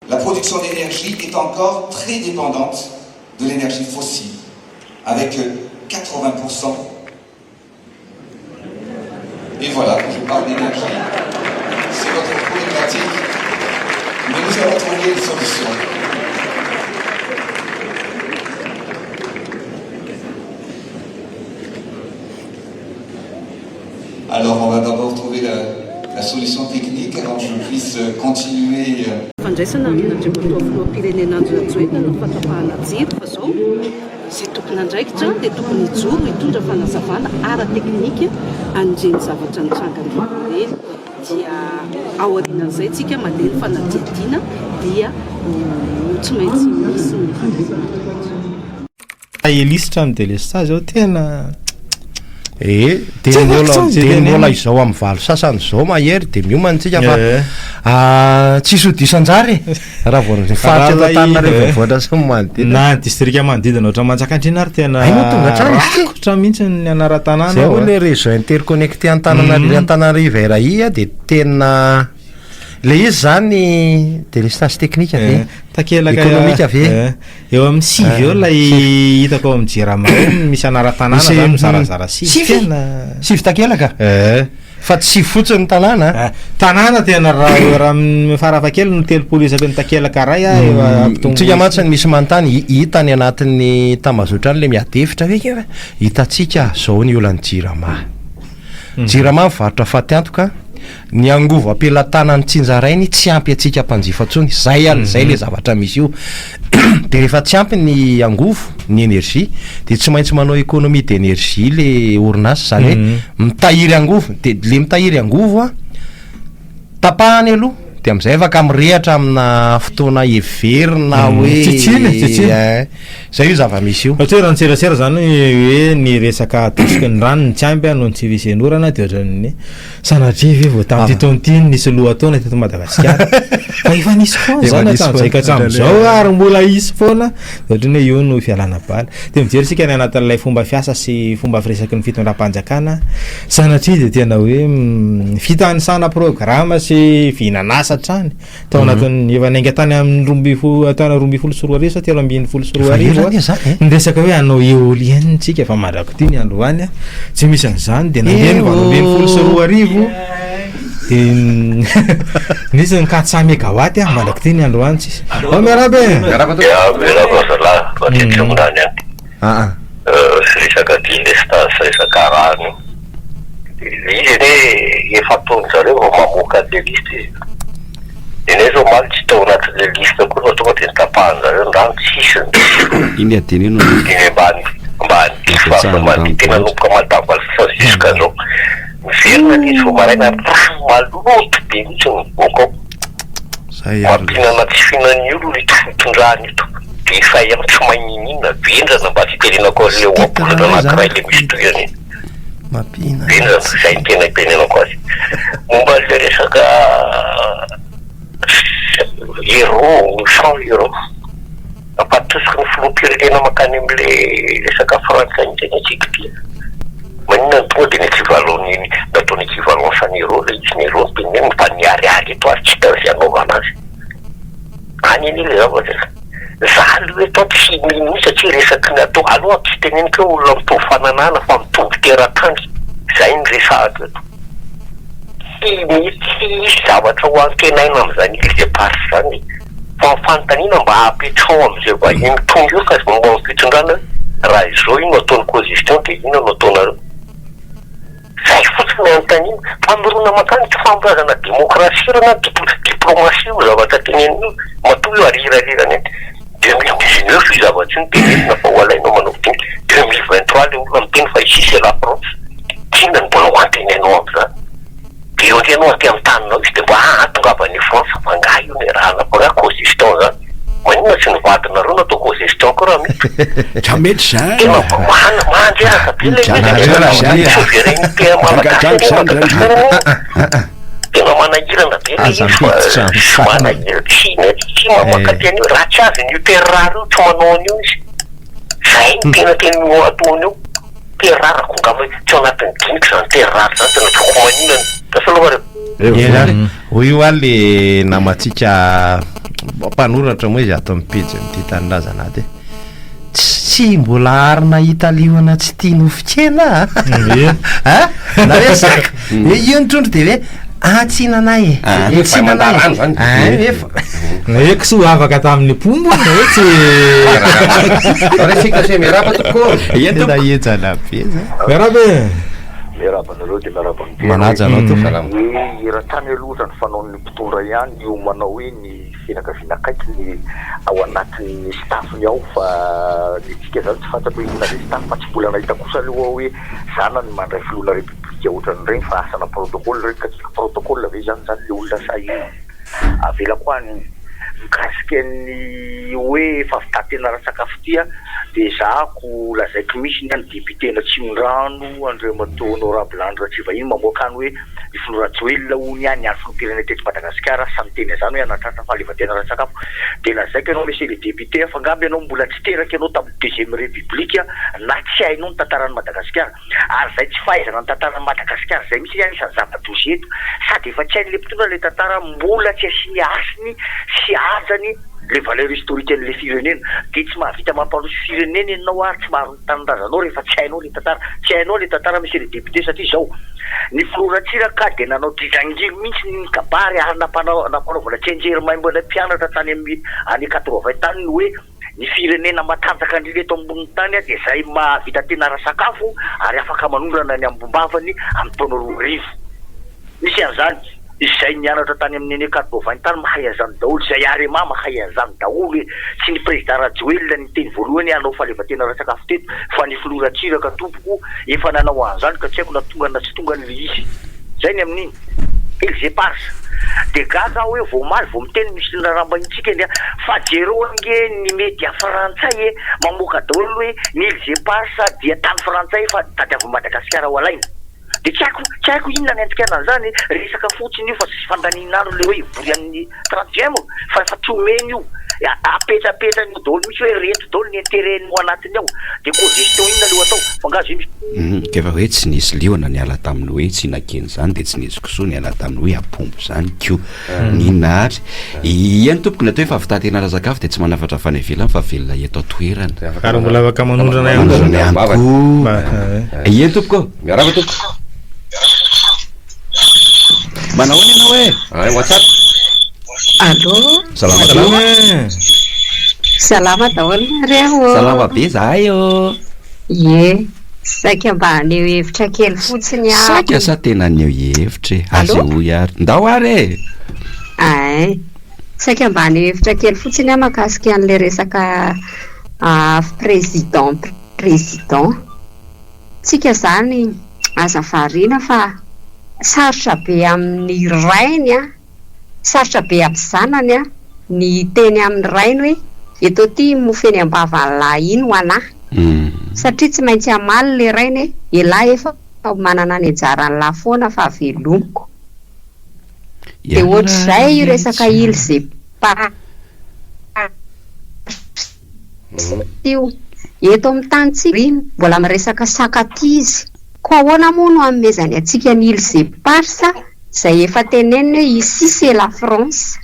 La production d'énergie est encore très dépendante de l'énergie fossile, avec 80%. Et voilà, quand je parle d'énergie, c'est votre problématique, mais nous allons trouver une solution. Alors, on va d'abord trouver la, la solution technique avant que je puisse continuer. Fandraisana amin'Andriamatoa Filoham-pirenena Andry Rajoelina ny fahatapahana jiro fa zao izay tompon'andraikitra dia tokony hijoro hitondra fanazavana ara-teknika an'ireny zavatra nitranga ireny dia aorianan'izay tsika mandeha ny fanadihadiana dia tsy maintsy misy ny fandraisana andraikitra. Elisitra amin'ny délestage zao tena Eh, de Tsy mbola haiko de zay mbola tenenina. izao amin'ny valo sasany izao mahery de miomana tsika fa Eh. ah, tsisy ho diso anjara e raha vao ny faritra eto Raha ilay- Antananarivo eh. voatra sy ny manodidina na distrika manodidina ohatra Manjakandriana ary tena Ay, moa tonga hatrany izy ity. rakotra mihitsy ny anaran-tanàna zay ao, hoe eh. le réseau interconnecté Antananarivo Mhm. Antananarivo RAI a de tena le izy zany délestage technique ve Eh, takelaka économique ve eh, eo amin'ny sivy eo Eh, ilay hitako ao amin'ny Jirama eo misy anaran-tanàna Misy- zany mizarazara sivy Sivy? tena Sivy takelaka Eh. fa tsy sivy fotsiny ny tanàna Ah, tanàna tena raha raha amin'ny farafahakeliny no 30 isaky ny takelaka iray a eo ampitombo Tsika mantsy ny misy manontany hi- hita any anatin'ny tambazotra any le miady hevitra hoe ke hitantsika zao ny olan'ny Jirama. Jirama mivarotra fatiantoka, ny angovo am-pelatanan'ny tsinjarainy tsy ampy antsika mpanjifa intsony, zay al- zay le zavatra misy io. De rehefa tsy ampy ny angovo, ny énergie, de tsy maintsy manao économie d'énergie le orinasa, zany hoe mitahiry angovo, de le mitahiry angovo a tapahany aloha de am'izay afaka mirehatra amina fotoana heverina hoe Tsitsina, tsitsina. Eh, zay io zava-misy io. Ohatra hoe raha ny serasera zany hoe ny resaka atosiky ny rano ny tsy ampy a noho ny tsy fisian'orana de ohatran'ny sanatria ve vao tamin'ity taona ity no nisy lohataona teto Madagasikara fa efa nisy foana Efa zany nisy hatramin'izay ka foana. hatramin'izao ary mbola hisy foana de ohatran'ny hoe io no fialana bala. De mijery isika ny anatin'ilay fomba fiasa sy fomba firesaky ny fitondram-panjakana sanatria de tena hoe fitanisana programa sy vinan'asa hatrany tao anatin'ny efa niainga tany amin'ny 12 taona 2012 sa 2013 Efa ela anie zany e. ny resaka hoe hanao éolienne tsika fa mandrak'ity ny androany a tsy misy an'izany de nandeha ny 2018 de nisy ny 400 mégawatt a mandrak'ity ny androany tsisy. Ao miarahaba e. Miarahaba tompoko. Ya, miarahaba zalahy, matetika amin'izany any. Ah ah. Resaka délestage sy resaka rano io. Ilay izy anie efa ataon-jareo vao mamoaka an'ilay liste izy. Nenay zao omaly tsy tao anatin'ilay liste akory fa tonga dia notapahan-jareo ny rano, tsisy ny jiro. Iny adino iny no Dimy ambany ambany Betsahana faritra rano tena loatra. nanomboka omaly tamin'ny valo sasany jusqu'à zao. Miverina ilay izy vao maraina rano maloto be mihitsy no mivoaka ao. Zay ary le. Mampihinana tsy fihinan'ny olona ito fitondrana ito. Défaillant tsy mahay niniana, vendrana mba tsy itenenako azy ilay Titre ohabolana ndray anankiray zany ilay misy tohiny iny. Mampihinana Vendrana, tsy izay no tena itenenako azy. Momba an'ilay resaka euro, 100 euro. Nampatosiky ny filoham-pirenena mankany amin'ilay resaka frantsay mihitsy anie isika ity. Maninona no tonga dia ny équivalent-ny, nataony équivalence ny euro ilay izy, ny euro no tenenina fa ny ariary eto ary tsy hita izay hanaovana azy. Any anie ilay zavatra e. Za aloha eto aho tsy mino mihitsy satria resaky ny atao, aloha tsy teneniko hoe olona mitovy fananahana fa mitovy teratany, izay no resahako eto. Tsy mety tsy hisy zavatra ho antenaina amin'izany îles éparses izany e. Fa ny fanontaniana mba apetraho amin'izay vahiny tonga eo fa momba ny fitondrana hoe raha izao io no ataon'ny cogestion dia inona no ataonareo? Zay fotsiny ny anontaniana. Fa mirona mankany tsy fampirazana démocratie io na diplomatie io zavatra tenenina io. Matoa io arirarirany any. 2019 io zavatra io no tenenina fa ho alainao manao dinika. 2023 ilay olona miteny fa ici c'est la France. Inona no mbola ho antenainao amin'izany? Dia eo indray ianao aty amin'ny taninao izy dia mba aa tongava any France fa angaha io niarahana fa angaha cogestion zany? Maninona tsy ny vadinareo no atao cogestion koa raha mety? Ka mety zany. Tena mana mandreraka be ilay izy Gaga e, zany. souveraineté malagasy Gaga anie zany Madagasikara anie. Tena manahirana be ilay Aza izy fa miditra amin'ny manahirana tsy mety tsy mamankaty an'io raha tsy azony io terre rare io tsy manao an'io izy. Zay no tena tena ataony io. Terre rare ko angamba tsy ao anatin'ny dinika izany terre rare izany tena tsy ko maninona. Salama re. Eny ary, hoy io ary le namantsika mpanoratra moa izy ato amin'ny pejy amin'ity tanindrazana ato e. Tsy mbola ary nahita liona tsy tia nofon-kena a! A? Na hoe saka, hoe io ny trondro dia hoe ah tsy hinana ahy e. Ah, Tsy hinana ahy e. mandarano zany. Ah, efa. Na hoe kisoa afaka tamin'ny pombo na hoe tsy Resika se miarahaba tompoko. Eny Tena tompoko. henjana be zany. Miarahaba e. Miarahaba anareo dia miarahaba ny mpihaino. Manaja anao tompoko. Salama. Ny eran-tany aloha ohatran'ny fanaon'ny mpitondra ihany io manao hoe ny fianakaviana akaiky ny ao anatin'ny staff-ny ao fa ny antsika izany tsy fantatra hoe inona ilay staff fa tsy mbola nahita kosa aloha aho hoe zanany mandray filohana repoblika ohatran'ireny fa asana protocole ireny ka tsy haiko protocole ve izany izany ilay olona sa inona. Avelako any. Mikasika ny hoe fahavitan-tena ara-tsakafo ity dia ezahako lazaiko mihitsy ny any député-n'Atsimondrano Andriamatoa Honorable Andry Ratsivahiny mamoaka any hoe ny filoha Rajoelina hono ihany niaro filoham-pirenena teto Madagasikara samy miteny an'izany hoe hanatratra fahaleovantena ara-tsakafo dia lazaiko ianao Monsieur le député fa angamba ianao mbola tsy teraka ianao tamin'ny deuxième république na tsy hainao ny tantaran'i Madagasikara Ary izay tsy fahaizana ny tantaran'i Madagasikara izay mihitsy anisan'ny zava-doza eto. Sady efa tsy hain'ilay mpitondra ilay tantara, mbola tsy asiany hasiny sy hajany ilay valeur historique an'ilay firenena. Dia tsy mahavita mampandroso firenena ianao ary tsy maharo ny tanindrazanao rehefa tsy hainao ilay tantara. Tsy hainao ilay tantara monsieur le député satria izao, ny filoha Ratsiraka dia nanao dizangilo mihitsy ny nikabary ary nampanaovana tsianjery maimbo an'ilay mpianatra tany amin'ny année 80 tany ny hoe, Ny firenena matanjaka indrindra eto ambonin'ny tany dia izay mahavita tena ara-sakafo ary afaka manondrana ny ambom-bavany amin'ny taona 2000. Misy an'izany. Izay nianatra tany amin'ny année 80 tany mahay an'izany daholo. Izay Arema mahay an'izany daholo e. Tsy ny Président Rajoelina niteny voalohany hanao fahaleovantena ara-tsakafo teto fa ny Filoha Ratsiraka tompoko efa nanao an'izany ka tsy haiko na tongany na tsy tongany ilay izy. Zay ny amin'iny. Îles éparses. Dia gaga aho hoe vao omaly vao miteny misy ny raharaham-bahintsika dia fa jereo ange ny media frantsay e, mamoaka daholo hoe ny îles éparses dia tany frantsay fa tadiavin'i Madagasikara ho alaina. Dia tsy haiko tsy haiko inona ny andikana an'izany, resaka fotsiny io fa tsy fandanian'andro ilay hoe hivory amin'ny 30 juin moa fa efa tsy omeny io. Apetrapetrany eo daholo mihitsy hoe reto daholo ny intérêt-ny ao anatiny ao. Dia co-gestion inona le ho atao? Fa nga zay misy. Hum, ka efa hoe tsy nisy liona niala tamin'ny hoe tsy nakeny izany dia tsy nisy kisoa niala tamin'ny hoe apombo izany ko. N'inona ary. Iany tompoko ny atao hoe fahavitantena ara-tsakafo dia tsy manafatra avy any ivelany fa velona eto an-toerana. Ary mbola afaka manondrana ihany koa. Manondrana ihany koa. Iany tompoko ô. Miarahaba tompoko. Manahoana ianao e? Ay, WhatsApp. Allô? Salama Salama e. Salama daholo nareo ô. Salama be zahay ô. Ie, saika mba haneho hevitra kely fotsiny aho. Saika sa tena haneho hevitra e? Allô? Asehoy ary. Ndao ary e. Ay, saika mba haneho hevitra kely fotsiny aho mahakasika an'ilay resaka président président. Tsika zany aza variana fa sarotra be amin'ny rainy an, sarotra be amin'ny zanany an ny hiteny amin'ny rainy hoe eto aty iny mofo eny am-bavan'lah iny ho anah. Satria tsy maintsy hamaly le rainy hoe elah efa manana ny anjaran'lah foana fa velomiko. Dia ohatr'izay io resaka îles éparses io. Eto amin'ny tanintsika mbola miresaka sakatizy. Koa ahoana moa no hanomezany antsika ny îles éparses izay efa teneniny hoe ici c'est la France.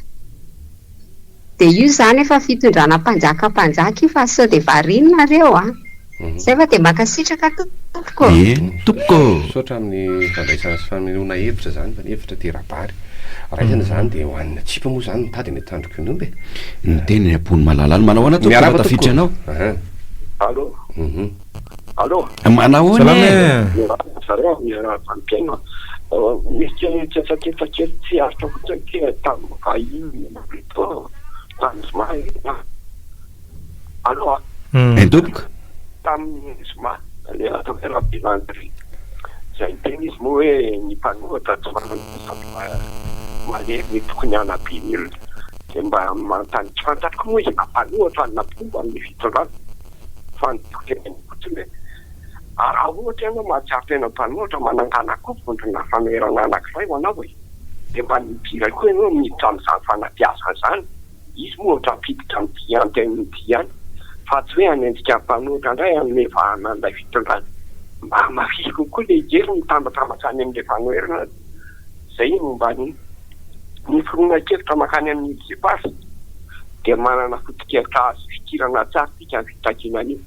Dia io izany efa fitondrana mpanjaka mpanjaka io fa sao dia variana nareo a! Zay fa dia mankasitraka tompoko ô! Eny tompoko ô! Misaotra amin'ny fandraisana sy fanehoana hevitra izany fa ny hevitra tera-bary. Raisina izany dia hohanina tsipy moa izany mitady any an-tandroky ny omby e! Ny teny any am-pon'ny malala any. Manao ahoana tompoko Miarahaba raha tafiditra tompoko. ianao? Ahan. Allô? Mhm. Allô? Manahoana Salama e? e! Miarahaba zareo, miarahaba ny mpihaino. Misy tsetsatsetsa kely tsy aritra fotsiny ity tamin'ny vahiny plutôt tamin'ny zoma e. Allô? Eny tompoko. Tamin'ny zoma ilay atao hoe Rabelandry izay niteny izy moa hoe ny mpanoratra tsy manana sady malemy ny tokony hanabe ny olona. Dia mba manontany tsy fantatro moa izy na mpanohatra na mpomba ny fitondrana fa ny tiako tenenina fotsiny hoe raha ohatra ianao mahatsiaro tena mpanohatra manangana koa vondrona fanoherana anankiray ho anao e! Dia mba midira koa ianao miditra amin'izany fanabeazana izany. Izy moa ohatra hampiditra amin'ity antenne ity ihany fa tsy hoe hanenjika mpanohitra indray hanome vahana an'ilay fitondrana. Mba hamafiso kokoa ilay hery mitambatambatra any amin'ilay fanoherana. Izay ny momba an'iny. Ny fironan-kevitra mankany amin'ny îles éparses dia manana foto-kevitra azo ifikirana tsara isika amin'ny fitakiana an'io.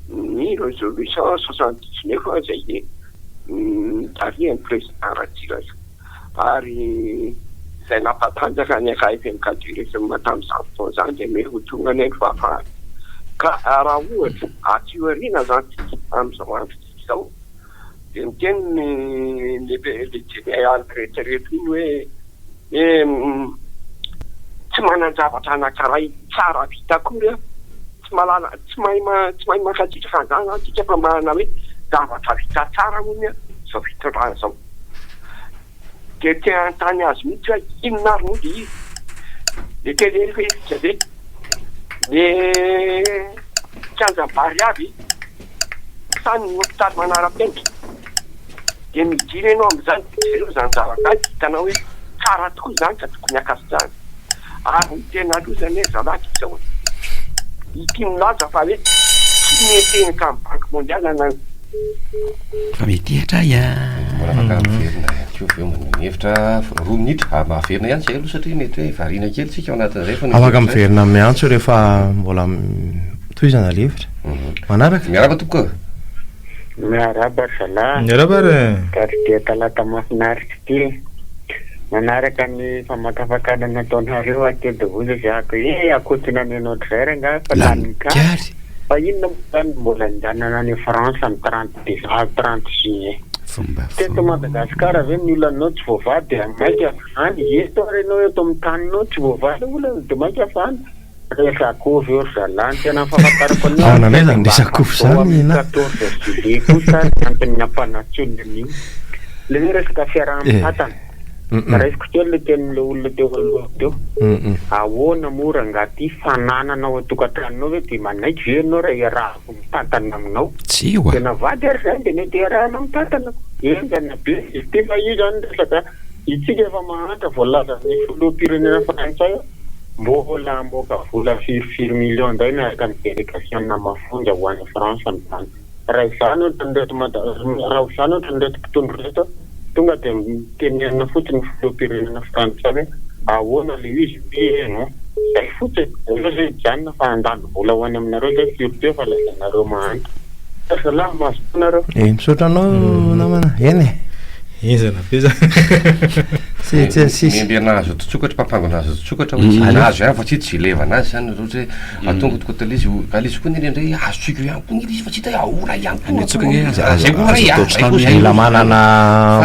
Ny résolution 79 izay notarihan'ny président Ratsiraka ary izay nampatanjaka ny AKFMK du RFM tamin'izany fotoana izany dia mety ho tonga anie ny fahafahana. Ka raha ohatra aty aoriana izany tsika amin'izao androntsika izao dia miteny ny le le jeneraly rehetra rehetra iny hoe hoe tsy manan-javatra anankiray tsara vita akory aho, tsy mahalala tsy mahay tsy mahay mankasitraka an'izany izany tsika fa manana hoe zavatra vita tsara hono izao fitondrana izao. Dia te hanontany azy mihitsy hoe inona ary moa dia izy? Le téléphérique ve? Le kianjan'i Barea ve? Sa ny hopitaly manara-penitra? Dia midira ianao amin'izany dia jereo izany zavatra izany dia hitanao hoe tsara tokoa izany ka tokony hankasitrahana. Ary ny tena loza anie ry zalahy dia izao e, ity milaza fa hoe tsy nentehiny tamin'ny banky mondiale na ny. Fa metehatra ahy a! Mbola afaka miverina ihany koa avy eo maneho ny hevitra, roa minitra, ah mahaverina ihany izay aloha satria mety hoe variana kely tsika ao anatin'izay fa ny Afaka miverina miantso rehefa mbola tohizana ilay hevitra. Manaraka. Miarahaba tompoko ô! Miarahaba ry zalahy. Miarahaba ry. Taty dia talata mahafinaritra ity e. Manaraka ny famakafakana nataonareo aho teo dia hoy izy ako eh akotina ny anao dray rangahy fa lany kary. Fa inona moa zany no mbola andehanana any France ny 30 décembre 30 juillet. Teto Madagascar ve ny olanao tsy voavaha dia maika fa any, eto ary ianao eto amin'ny taninao tsy voavaha ilay olana dia maika fa any. Resak'ovy io ry zalahy, ny tena fahafantarako an'io Ahoana ary indray dia izany mba resak'ovy hatao izany amin'ny na? 14 juillet kosa ny antony nampanantsoina an'io. Ilay hoe resaka Eh. fiaraha-mitantana. Raisiko kely ilay tenin'ilay olona teo aloha teo. Ahoana moa rangahy ity fananana ao an-tokantranonao ve dia manaiky ve ianao raha iarahako mitantana aminao? Tsia oa. Tena vady ary izany dia mety iarahana mitantana ko. Henjana be izy ity fa io izany resaka Itsika efa mahantra voalazan'ny filoham-pirenena frantsay mbola hamoaka vola firifiry millions indray miaraka amin'ny delegasiona mafonja ho any France amin'izany. Raha izany ohatran'ireto mada raha izany ohatran'ireto mpitondra ireto tonga dia tenenina fotsiny ny filoham-pirenena frantsay hoe ahoana ilay izy oui et non. Zay fotsiny. Aleo zay hijanona fa handany vola ho any aminareo zay surtout efa lazainareo mahantra. Zalahy mazotoa nareo. Eh, misaotra anao namana. Eny e. Henjana be zany. Tsy tsy sisy. Ny nahazo tsokatra mpampango nahazo tsokatra hoe tsy nahazo ihany fa tsy tsy ilevana azy zany ohatra hoe atonga tokoa tale izy ka le izy koa indraindray azontsika eo ihany koa ny izy fa tsy hita hoe ahoana ihany koa Ny tsoka nge aza Zay koa ray a, zay koa zay. Mila manana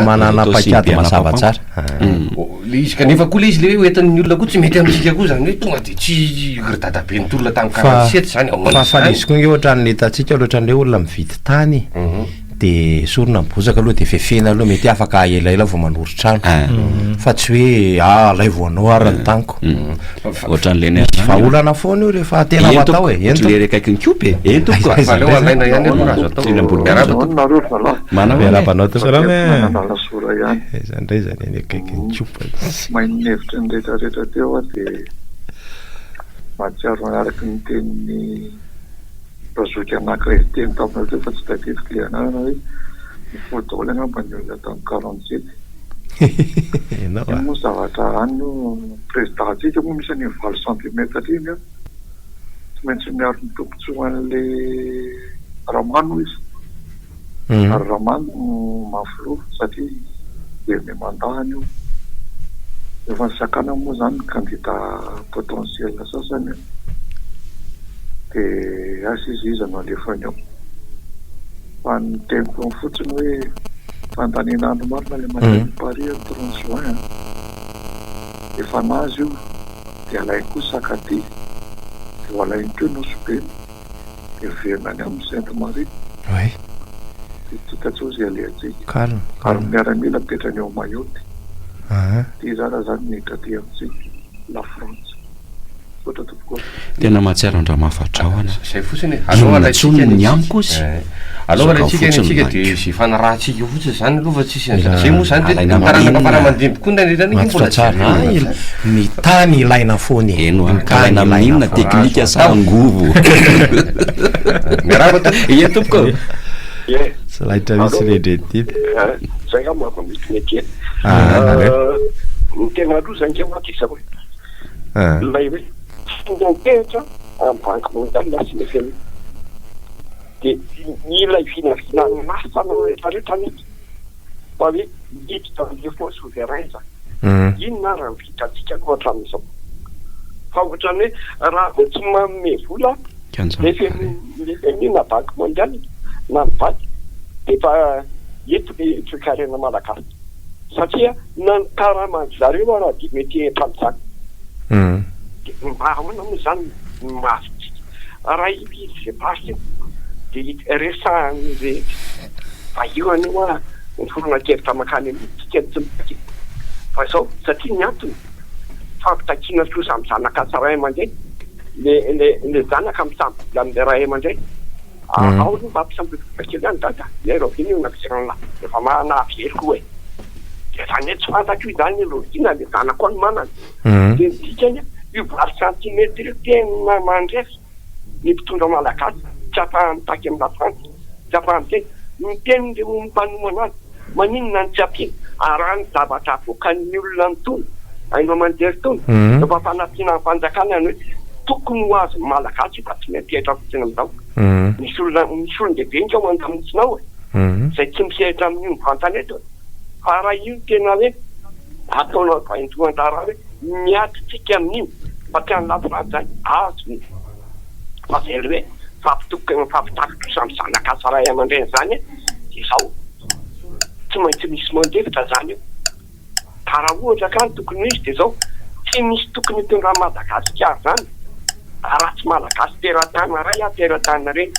manana Atao paikady sy mazava be tsara. Le izy kanefa koa le izy le hoe hoentin'ny olona koa tsy mety amintsika koa zany hoe tonga de tsy ry dadabe nitolona tamin'ny Fa 47 zany ahoana fa fa le zany. izy koa nge ohatran'ny hitantsika aloha ohatran'ny hoe olona mividy tany de esorina ny bozaka aloha de fefena aloha mety afaka elaela vao manorin-trano fa tsy hoe ah alaivo anao ary ny taniko. Ohatran'ilay ny Misy vahaolana foana io rehefa tena ho atao e. Eny Ohatran'ilay tompoko. ery akaikin'ny kopy e. Eny tompoko. Aiza Fa aleo indray alaina zany? ihany aloha raha azo atao. Teny ambony Miarahaba hazo. tompoko. Nareo ry zalahy. Manao ahoana e? Miarahaba anao tompoko. Salama e. Manana ihany. Aiza indray zany eny akaikin'ny kopy. Mahay ny hevitry ny rehetra rehetra teo aho dia mahatsiaro araka ny tenin'ny Razoky anankiray niteny taminareo teo fa tsy tadidiko ilay anarana hoe nifoha daholo angamba ny olona tamin'ny 47. Ianao Iny ah. moa zavatra any no président-ntsika moa misy an'iny valo centimètre iny an. Tsy maintsy miaro ny tombontsoan'ilay Ramano izy. Ary Ramano no maha filoha satria dernier mandat-ny io. Efa nisakana moa izany ny candidat potentiel sasany an. Dia asa izy iza no alefany ao. Fa ny teniko fotsiny hoe fandaniana andro marina ilay mankany Paris ny 30 juin an. Efa nazy io dia alainy koa Sakatia, dia ho alainy koa Nosy Be, dia miverina any aminy Sainte Marie. Oui. Dia tsy hita intsony izay alehantsika. Calme, Ary calme. ny miaramila apetrany ao Mayotte. Aha. Ity zara zany ny hiditra aty amintsika, La France. Misaotra tompoko. Tena mahatsiaro an-dRamahafadrahona. Zay fotsiny e. Aleo Inona alaintsika intsony ny ny amiko ozy? Eh. Aleo alaintsika ny Sokafy antsika fotsiny de ny zay fanarahantsika eo fotsiny zany aloha fa tsisy Mila an'izay. Zay moa zany de alaina ny taranaka amin'inona? fara aman-dimby koa na ny Matotra mbola tsara. jerena Ah, il- ny tany ilaina foana e. Eny oa, Ny ka tany alaina ilaina amin'inona foana. teknika sa angovo? Miarahaba tompoko. Ie tompoko. Ie. Tsy laitra mihitsy Allô? le ndre ty. Eh, Zay angamba vao mety mety eny. Ah, aleo. Ny tena loza ange moa dia izao e. Ah. Ilay hoe tsy miantehitra amin'ny banky mondiale sy ny FMI. Dia ilay vinavinan'ny masanao rehetra rehetra anie fa hoe hiditra amin'ilay fonds souverain izany. Inona ary ny vitantsika aloha hatramin'izao? Fa ohatran'ny hoe raha vao tsy manome vola ny FMI, ny FMI na banky mondiale na ny banky dia efa eto ny toekarena malagasy. Satria na ny karaman-dry zareo ara dia mety hatramin'izany. Dia mba ahoana moa izany ny mahazotsika? Raha io izy izay basy io dia resahan'ny rehetra fa io anie hoa ny fironan-kevitra mankany amin'io tsika no tsy mitaky fa izao satria ny antony fampitakiana trosa amin'ny zanaka sy ray aman-dreny le le le zanaka misambo-bola amin'ilay ray aman-dreny ao aloha mba ampisambory-bola kely ihany dada ilay rahoviana io nampidirana efa nahavery koa e dia izany hoe tsy fantatro io izany rahoviana le zanako any manana Dia ny dikany, io valo centimetre io tena mandresy ny mpitondra malagasy, tsy afahany mitaky amin'ny lafrantsa, tsy afahany miteny, miteny ireo mpanomana azy, maninona no tsy ampiana, araha ny zavatra avoakan'ny olona mitony, haino aman-jery itony, efa fanampiana ny fanjakana ny hoe tokony ho azon'ny malagasy io fa tsy miantehitra fotsiny amin'izao. Misy olona, misy olon-dehibe ange ao an-damosina ao e, izay tsy misehatra amin'io mivantana eto e. Fa raha io tena hoe ataonao vaindohan-draharaha hoe miady tsika amin'io fa tsy any lafrantsa any, azony fa zay le hoe fampitoky mifampitaky trosa amin'ny zanaka sy ray aman-dreny zany dia zao tsy maintsy misy mandefitra zany eo. Ka raha ohatra ka ny tokony ho izy dia zao tsy misy tokony hitondra an'i Madagasikara zany raha tsy malagasy teratany ray aho teratany reny.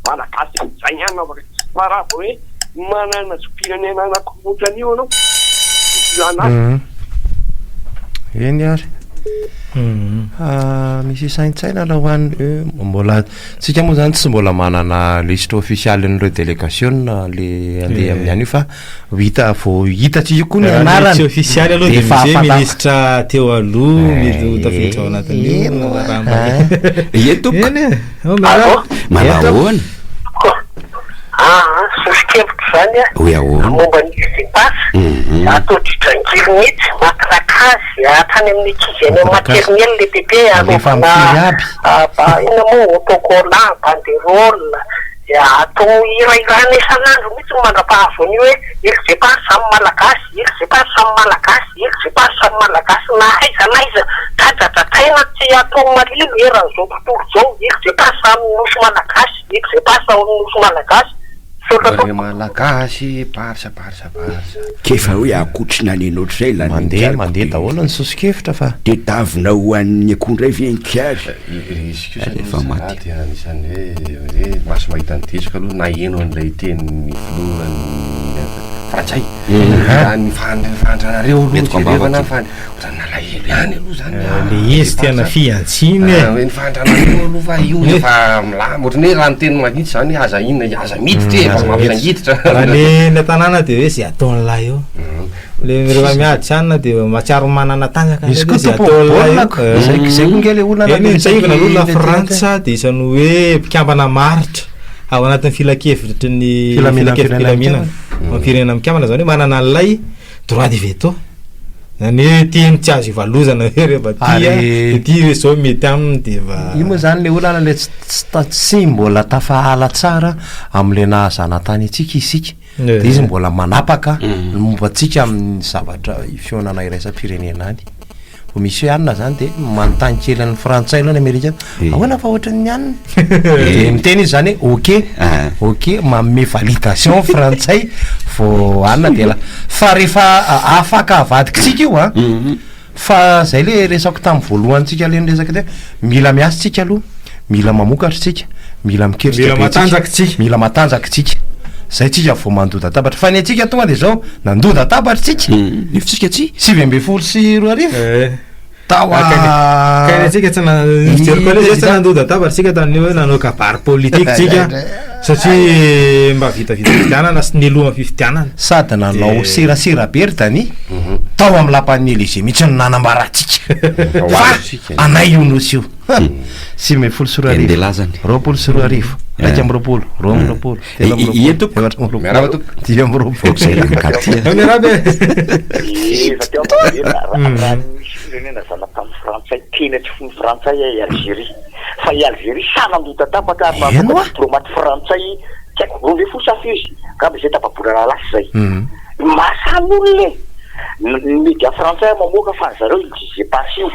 Malagasy amin'izay ihany aho fa raha vao hoe manana zom-pirenena anankiroa ohatran'io ianao dia tsy ilana azy. Eny ary. Misy saintsaina aloha ho an'ny mbola tsika moa zany tsy mbola manana lisitra ofisialin'ireo delegasiona le andeha amin'ny an'io fa Ho hita vao hitantsika koa ny anarany. Tsy ofisialy aloha dia misy hoe minisitra teo aloha mety ho tafiditra ao anatin'io raha mba. Ie tompoko. Eny e. Oh, miarahaba. Manahoana? Aa, soso-kevitra izany a, Hoe ahoana? momba ny Usipas, atao dridrangilo mihitsy, matrakazy hatrany amin'ny ankizy any amin'ny maternelle le bebe, Alefa amin'ny anaovana firy aby. inona moa, autocollant, banderole, Dia atao hirahirana isan'andro mihitsy mandra-pahazo an'io hoe ils et pas samy malagasy, ils et pas samy malagasy, ils et pas samy malagasy na aiza na aiza dradradradraina tsy atao malilo eran'izao tontolo izao, ils et pas samy nosy malagasy, ils et pas samy nosy malagasy. Misaotra Ry tompoko. Malagasy, barsa barsa barsa. K'efa hoe akotrina any anao ohatr'izay lany Mandeha inkariko mandeha de daholo ny soso-kevitra fa. De davina ho an'ny akoho indray ve inkary? Izy kosa Alefa aloha maty. zalahy dia anisan'ny hoe hoe maso mahita ny disoka aloha naheno an'ilay tenin'ny filohan'ny frantsay raha ny fahantranareo aloha Entiko am-bava jerevana ty. fa ohatran'ny nalahelo ihany aloha zany Le izy tena fihantsiana e. Ah, hoe ny fahantranareo aloha fa io efa milamy ohatran'ny hoe raha niteny mahitsy zany hoe aza inona aza miditra e efa mampitangiditra Raha ny ny an-tanàna dia hoe zay ataon'lahy eo. Le rehefa miady tsy anona dia mahatsiaro manana tanjaka Izy indray koa le zay tompon'ny ataon'lahy baolina eo. ko. Zay zay koa nge le olana Eny le tsiahivina aloha la resaky le Frantsa dia isan'ny hoe mpikambana maharitra ao anatin'ny filankevitry ny Filaminan'ny filankevi-pilaminana firenena firenena mikambana izany hoe manana an'ilay droit de veto. Izany hoe teny tsy azo ivalozana hoe rehefa tia Ary dia tia hoe izao mety aminy dia efa Io moa zany le olana le tsy tsy ta- tsy mbola tafahala tsara am'le naha zanatany antsika isika. Dia izy mbola manapaka ny momba antsika amin'ny zavatra fihaonana iraisam-pirenena any. Vao misy hoe anona zany dia manontany kely an'ny frantsay aloha ny amerikana, ahoana fa ohatran'ny anona? Dia miteny izy zany hoe ok, ok, manome validation frantsay vao anona dia la- fa rehefa afaka avadikitsika io an, Fa zay le resako tamin'ny voalohany tsika le niresaka teo, mila miasa tsika aloha, mila mamokatra tsika, mila miketrika Mila be tsika, matanjaka tsika. mila matanjaka tsika, zay tsika vao mandoda-tabatra, fa ny antsika tonga de zao, nandoda-tabatra tsika, Nefa tsika tsy. 2019, Eh. tao Ah, a. Ka ny antsika tsy na- ny fijeriko aloha zay tsy nandoda-tabatra tsika tamin'io hoe nanao kabary politique tsika satria mba vitavita fifidianana sy nialohan'ny fifidianana. Sady nanao Dia- serasera be ry Dany, tao amin'ny lapan'ny Elysée mihitsy no nanambarantsika fa anay io nosy io. 2019, Endelazany. 2020. 21, 22, 23, 24, 25. Zay le mikaty. Miarahaba e. Efa teo am-pambolena, raha nisy firenena zanatany frantsay tena tsy fony frantsay i Algérie. Fa i Algérie sahy nandoa tapaka ary namoaka diplomate frantsay tsy haiko 12 sa firy izy, angamba izay tapa-bolana lasa izay. Mahasahy ny olona e! Ny media frantsay mamoaka fa ny zareo il disait pas io.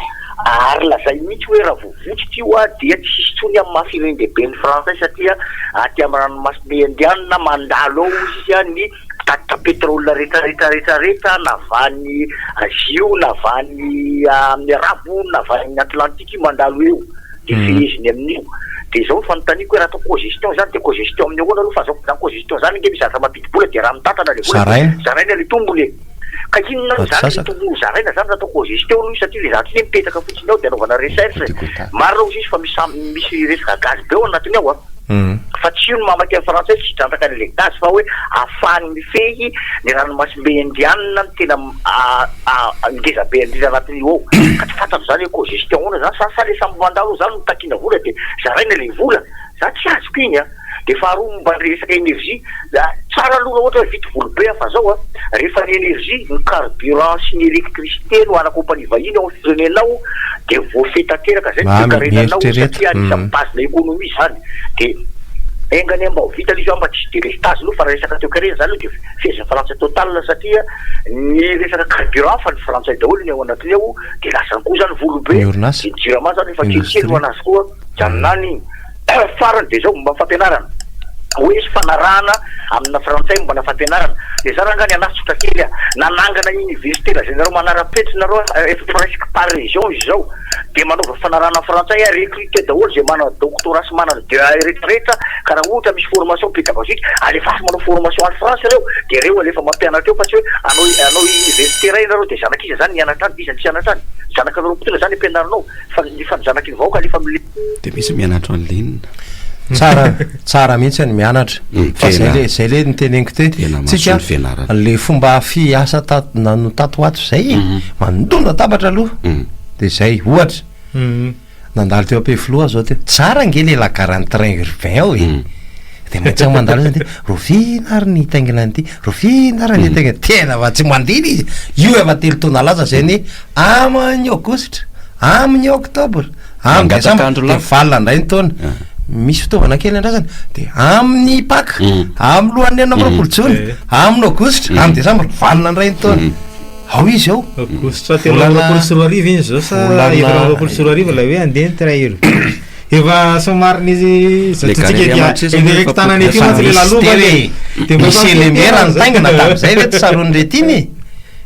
Ary lazainy mihitsy hoe raha vao votsitra io dia tsy hisy intsony amin'ny maha firenen-dehibe ny frantsay satria aty amin'ny ranomasimbe indianina mandalo ao hozy izy ny mpitatitra pétrole rehetra rehetra rehetra rehetra na avy any Asie io na avy any amin'ny arabo na avy any amin'ny atlantique io mandalo eo dia feheziny amin'io. Dia izao ny fanontaniako hoe raha atao cogestion izany dia cogestion amin'ny ahoana aloha fa azahoako izany cogestion izany ange misy zavatra mampidi-bola dia raha mitantana ilay vola dia zaraina ilay tombony e. Ka inona aloha izany ilay tombony ho zaraina izany raha atao cogestion aloha io satria ilay zavatra iny mipetraka fotsiny ao dia anaovana recherche e. Marina hozy izy fa misy misy resaka gaz be ao anatiny ao a. Fa tsy io no mamaky ny frantsay tsy hitrandraka an'ilay gaz fa hoe ahafahany mifehy ny ranomasimbe indianina no tena ngeza be indrindra anatin'io ao. Ka tsy fantatro izany hoe cogestion ahoana izany sa sa ilay samy mandalo ao izany no takiana vola dia zaraina ilay vola? Za tsy azoko iny a. Dia faharoa momba ny resaka energie, tsara aloha raha ohatra hoe vita volobe fa zao a, rehefa ny energie, ny carburant sy ny electricité no ana compagnie vahiny ao amin'ny firenenao dia voafehy tanteraka zay ny toekarenanao satria anisan'ny base-na économie zany. Dia enga anie mba ho vita ilay izy mba tsy hisy delestage aloha fa raha resaka toekarena zany aloha dia fehezin'ny frantsay total satria ny resaka carburant fa ny frantsay daholo ny ao anatiny ao dia lasany koa zany volobe, dia ny jirama zany efa kelikely ho anazy koa, mijanona any iny. Farany dia izao, momba ny fampianarana. Hoe hisy fanarahana amina frantsay momba na fampianarana. Dia za rangaha ny anahy tsotra kely a. Nanangana université lazainareo manara-penitra nareo efa presque par région izy izao. Dia manaova fanarahana frantsay a, recruter daholo izay manana doctorat sy manana DEA rehetra rehetra ka raha ohatra misy formation pédagogique alefaso manao formation any France ireo dia ireo alefa mampianatra eo fa tsy hoe hanao hanao université iray nareo dia zanak'iza zany hianatra any, iza no tsy hianatra any? Zanakanareo mpitondra zany ampianarinao fa ny fa ny zanaky ny vahoaka alefa amle De misy mianatra en ligne. Tsara tsara mihitsy ny mianatra fa zay le zay le niteneniko te tsika le fomba fiasa tato na no tato ho ato zay e mandona tabatra aloha de zay ohatra nandalo teo Ampefiloha zao teo tsara ange le la gare ny train urbain ao e de maintsy mandalo zany de roviana ary ny hitaingina an'ity roviana ary ny hitaingina tena fa tsy mandeha izy io efa 3 taona lasa zay ny amin'ny aogositra amin'ny oktobra Amin'ny Mangataka andro desambra dia lava. valina indray ny taona. Misy fitaovana kely andrasana dia amin'ny Paka, amin'ny lohan'ny 26 jona, amin'ny aogositra, amin'ny desambra, valina indray ny taona. Ao izy ao. Aogositra 2023 iny izao sa 2024 ilay hoe handeha ny train urbain. Efa somary nisy Le satria tsika gare ety mantsy eny akaiky tanana ety mantsy le lalovana e. Dia mba Misy elemera nitaingina tamin'izay ve tsy tsaroan'i Retiny e?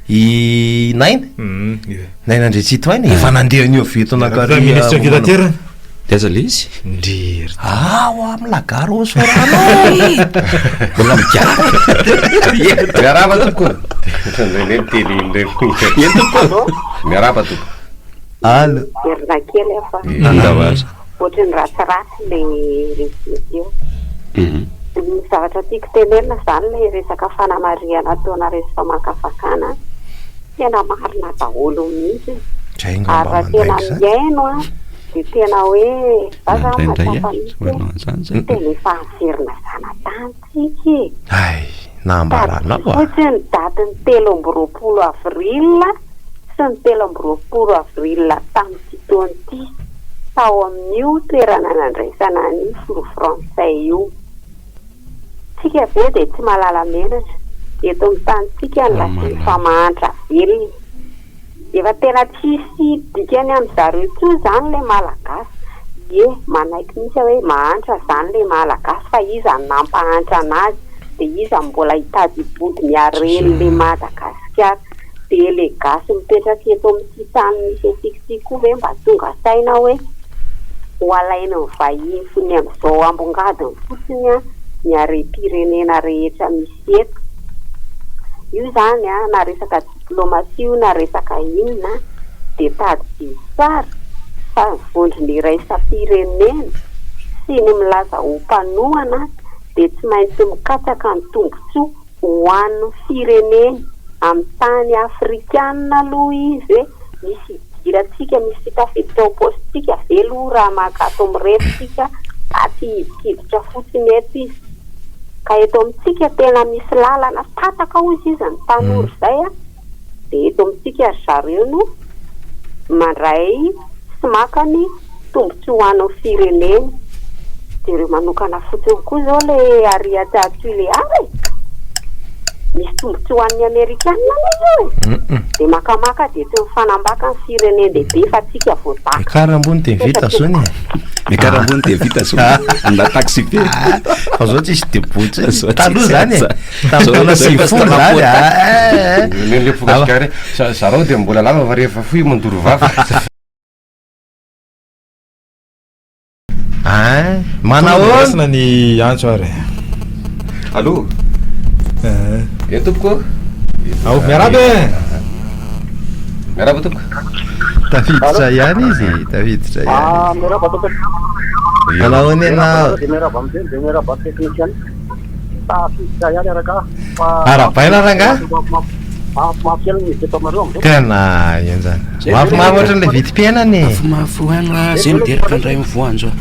I Naina. Naina Andriantsitohaina efa nandeha an'io avy eto Miaraka minisitra fitaterana. De aiza le izy? Ndry ry. Ao amin'ny la gare au Sorano. Mbola migara. Miarahaba tompoko. Ohatran'ireny hoe miteny ireny. Eny tompoko. Miarahaba tompoko. Allo. Miverina kely aho fa Andao ary. ohatran'ny ratsiratsy le résumé teo. Ny zavatra tiako tenenina izany ilay resaka fanamarihana ataonareo sy famakafakana. Tena marina daholo mihitsy. Zay angamba Ary raha tena mandainga zany. mihaino an, dia tena hoe za zany Indraindray mahatsapa aho mihitsy tsy manao hoe an'izany zay. tena efa averina zanatany tsika e. Hay, nambaranao Tadidio ah. fotsiny datin'ny 23 avril sy ny 23 avril tamin'ity taona ity tao amin'io toerana nandraisana ny filoha frantsay io. Tsika ve dia tsy mahalala menatra? Eto amin'ny tanintsika ny lazainy fa mahantra velona. Efa tena tsisy dikany amin'zareo intsony izany ilay Malagasy. Ie, manaiky mihitsy aho hoe mahantra izany ilay Malagasy fa iza no nampahantra anazy? Dia iza no mbola hitady hibody ny haren'ilay Madagasikara? Dia ilay gasy mipetraka eto amin'ity tany misy antsika ity koa ve mba tonga saina hoe ho alain'ny vahiny fony amin'izao ambongadiny fotsiny ny harem-pirenena rehetra misy eto. Io izany na resaka diplomasia io na resaka inona dia tadidio tsara fa ny vondrona iraisam-pirenena sy ny milaza ho mpanohana dia tsy maintsy mikatsaka ny tombontsoa ho an'ny fireneny amin'ny tany afrikana aloha izy hoe misy idirantsika, misy tafiditra ao paosintsika ve aloha raha maka ato amin'ny ref tsika Fa tsy hidikiditra fotsiny eto izy. Ka eto amintsika tena misy lalana tataka hozy izy ny tanora izay a, dia eto amintsika ry zareo no mandray sy maka ny tombotsoa ho an'ny fireneny. Jereo manokana fotsiny koa izao ilay ary Tuléar e! Misy tombotsoa ho an'ny Amerikana anie io e! Dia makamaka dia tsy mifanambaka ny firenen-dehibe fa tsika voadaka. Miakara ambony dia vita zony e. Miakara ambony dia vita zony. Na taxi be. Fa zao tsisy debout tsony. Zao Taloha tsisy zany e. aza. Tamin'ny taona 90 zany a. Ny le fokasikary, zarao dia mbola lava fa rehefa fohy mandoro vava. Ein, manahoana? Raisina ny antso ary. Allô? Eh. Eo tompoko. Ao, miarahaba e. Miarahaba tompoko. Tafiditra ihany izy, tafiditra ihany. Ah, miarahaba tompoko. Manahoana ianao? Dia miarahaba amin'izay, dia miarahaba amin'ny teknisiana. Tafiditra ihany araka fa Arahabaina rangahy. Mafimafy kely ny eto aminareo amin'izao. Tena enjana. Mafimafy ohatran'ilay vidim-piainana e. Mafimafy ho any raha zay mideraka ny ray mivoanjo.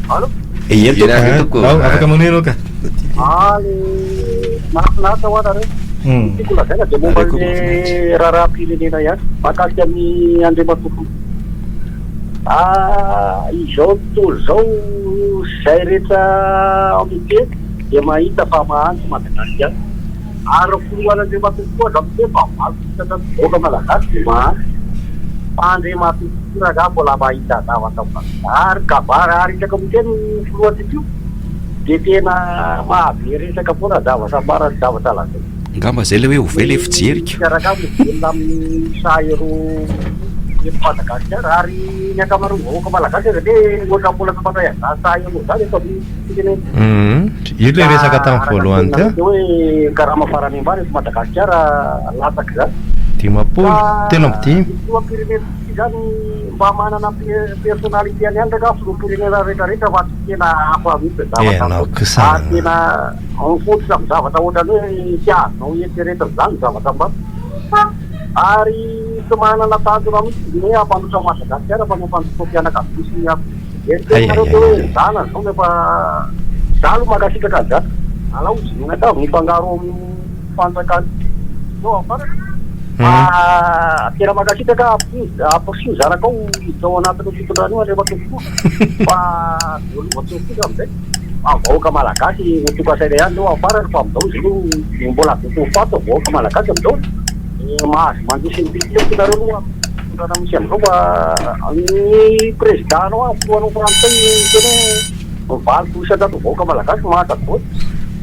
Allô? Eny tompoko. Ao, afaka manohy ianao ka. Ah, le mahafinaritra hoa nareo. Ny tiako lazaina dia momba ny raharaham-pirenena ihany mahakasika ny Andriamatoa Filoha. Ah, izao tontolo izao izay rehetra miteny dia mahita fa mahantra i Madagasikara. Ary ny filohan' Andriamatoa koa aza miteny fa 80 isan-jaton'ny vahoaka malagasy dia mahantra. Fa Andriamatoa filoha rangaha mbola mahita zavatra mba ary kabary ary isaky ny miteny io filohantsika io dia tena mahabe resaka foana zavatra marina sy zavatra lazainy. Angamba zay ilay hoe ovay ilay fijeriko. Ny rangaha mivelona amin'ny saha eroa eto Madagasikara ary ny ankamaroan'ny vahoaka malagasy aza anie ohatran'ny mbola tsy mandray an'izany saha eroa izany eto amin'ny firenena. Hum, io ilay resaka tamin'ny voalohany teo. Teo hoe karama farany ambany eto Madagasikara latsaka izany. 50, 35. Ny filoham-pirenena izany mba manana personnalité any ihany rangaha filoham-pirenena rehetra rehetra fa tsy tena hafa mihitsy ny zavatra Ianao atao. kosa. Ary tena mifototra amin'ny zavatra ohatran'ny hoe tsy azonao eritreretina izany ny zavatra mba. Ary tsy manana tanjona mihitsy izy ny hoe hampandroso an'i Madagasikara fa ny hampandroso ny fianakaviany sy ny hafa. Eritreretinareo ve hoe zana zao nefa za aloha mankasitraka an'izany. Alao izy mianakavy mifangaro ao amin'ny fanjakana eo amin'ny farany. Fa tena mankasitraka amporisio zanakao hiditra ao anatin'io fitondrana io Andriamatoa Filoha fa voalova tsy ho foza amin'izay. Fa vahoaka malagasy ho tonga saina ihany eo amin'ny farany fa amin'izao izy aloha mbola be ho faty ny vahoaka malagasy amin'izao. Mahazo mandroso ny fitia nareo aloha. Fitondrana misy amin'izao fa ny président nao any filohanao frantsay miteny hoe 80% vahoaka malagasy mahantra daholo.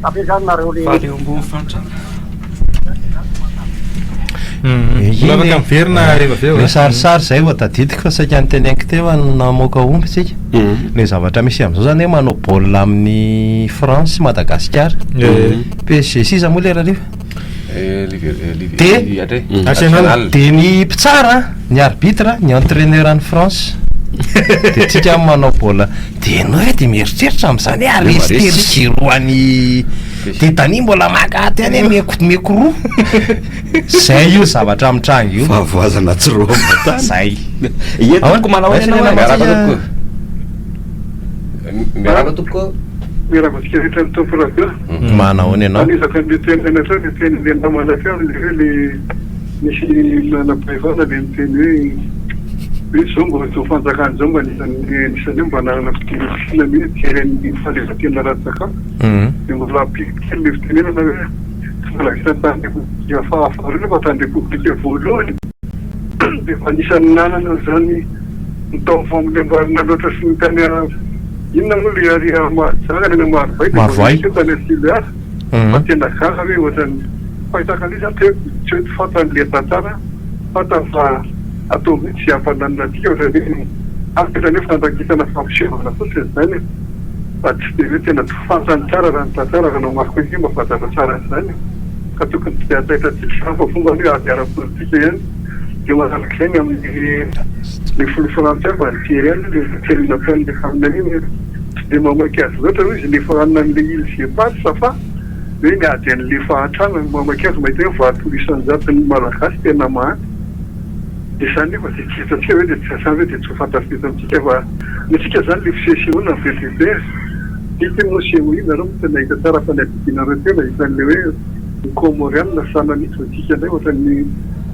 Ka ve zany nareo le. Faly eo ambony fantrana. Mbola afaka miverina rehefa avy eo. Le sarisary zay vao tadidiko fa saika noteneniko teo fa namoaka omby tsika. Le zavatra misy amin'izao zany hoe manao baolina amin'ny France sy Madagasikara. PSG sy iza moa le Rariva? Dia Arsenal. Dia ny mpitsara, ny arbitre, ny entraîneur an'i France. Dia tsika manao baolina. Dia ianao ve dia mieritreritra amin'izany hoe haresy telo zéro an'i dia Dani mbola maka ato ihany hoe meko meko roa. Zay io zavatra mitranga io. Fahavoazana tsy roa aman-tany. Zay. Ie tompoko manao ahoana ianao? Miarahaba tompoko. Miarahaba tompoko. Miarahaba antsika rehetra ny Tompo Radio. Manahoana ianao? Anizaka an'le teniny hatrany le tenin'le namana teo le hoe le nisy nanam-pahefana le niteny hoe hoe zao mba zao fanjakana zao mba anisan'ny anisan'ny hoe mba nanana fidirana hoe jeren'ny fahaleovantena ara-tsakafo dia mbola ampiako kely le fitenenana hoe tsy mbola vita tany repoblika fahafaharoa fa tany repoblika voalohany dia efa anisan'ny nanana an'izany ny tao fambolem-bary loatra sy ny tany Inona moa le ary Mahajanga na Marovoay dia mbola nisy teo tany Tuléar fa tena gaga hoe ohatran'ny fahitako an'io zany tsy hoe tsy hoe tsy fantany le tantara fantany fa atao mihitsy hampananina antsika ohatran'ny hoe ary ohatran'ny hoe fandrakitana fampisehoana fotsiny izany e fa tsy dia hoe tena tsy fantany tsara raha ny tantara raha namariko an'io mba fantatra tsara an'izany e ka tokony tsy dia hataitra antsika izany fa fomba ny hoe ady ara-politika ihany dia manaraka izay ny amin'ny Ny filoha frantsay mba nijery ihany ilay teny nataon'ilay faminaniana hoe tsy dia mamaky azy loatra hoy izy ilay fahanana an'ilay îles éparses fa hoe ny ady an'ilay fahantrana no mamaky azy mahita hoe 80 isan-jaton'ny malagasy tena mahantra. Dia izany nefa dia tsy hitantsika ve dia tsy izany ve dia tsy ho fantatsika eto amintsika fa ny antsika izany ilay fisehosehoana be dia be. Ity moa seho iny nareo moa tena hita tsara fa ny adidinareo teo nahita an'ilay hoe ny Comoriana sahala mihitsy vao tsika indray ohatran'ny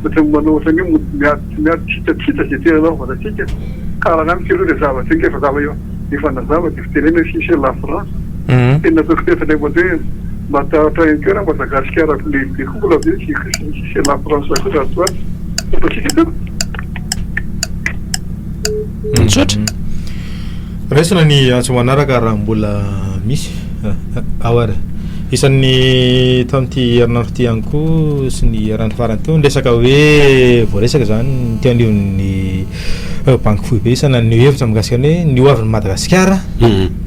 ohatran'ny manao ohatran'ny hoe mody miady tsy miady tsy hita tsy hita izay tena anaovana antsika. Ka raha amiko aloha ilay zavatra iny efa zava efa nazava dia fitenenana hoe si c'est la France. Tena ataoko tena tena hoe matahotra ihany koa raha Madagasikara lehibe koa mbola ve si c'est la France koa raha toa Misaotra. Raisina ny antso manaraka raha mbola misy. Ao ary. Isan'ny tamin'ity herinandro ity ihany koa sy ny herinandro farany teo ny resaka hoe voaresaka izany ny teo anivon'ny banky foibe isana ny hevitra mikasika ny hoe ny ho avin'i Madagasikara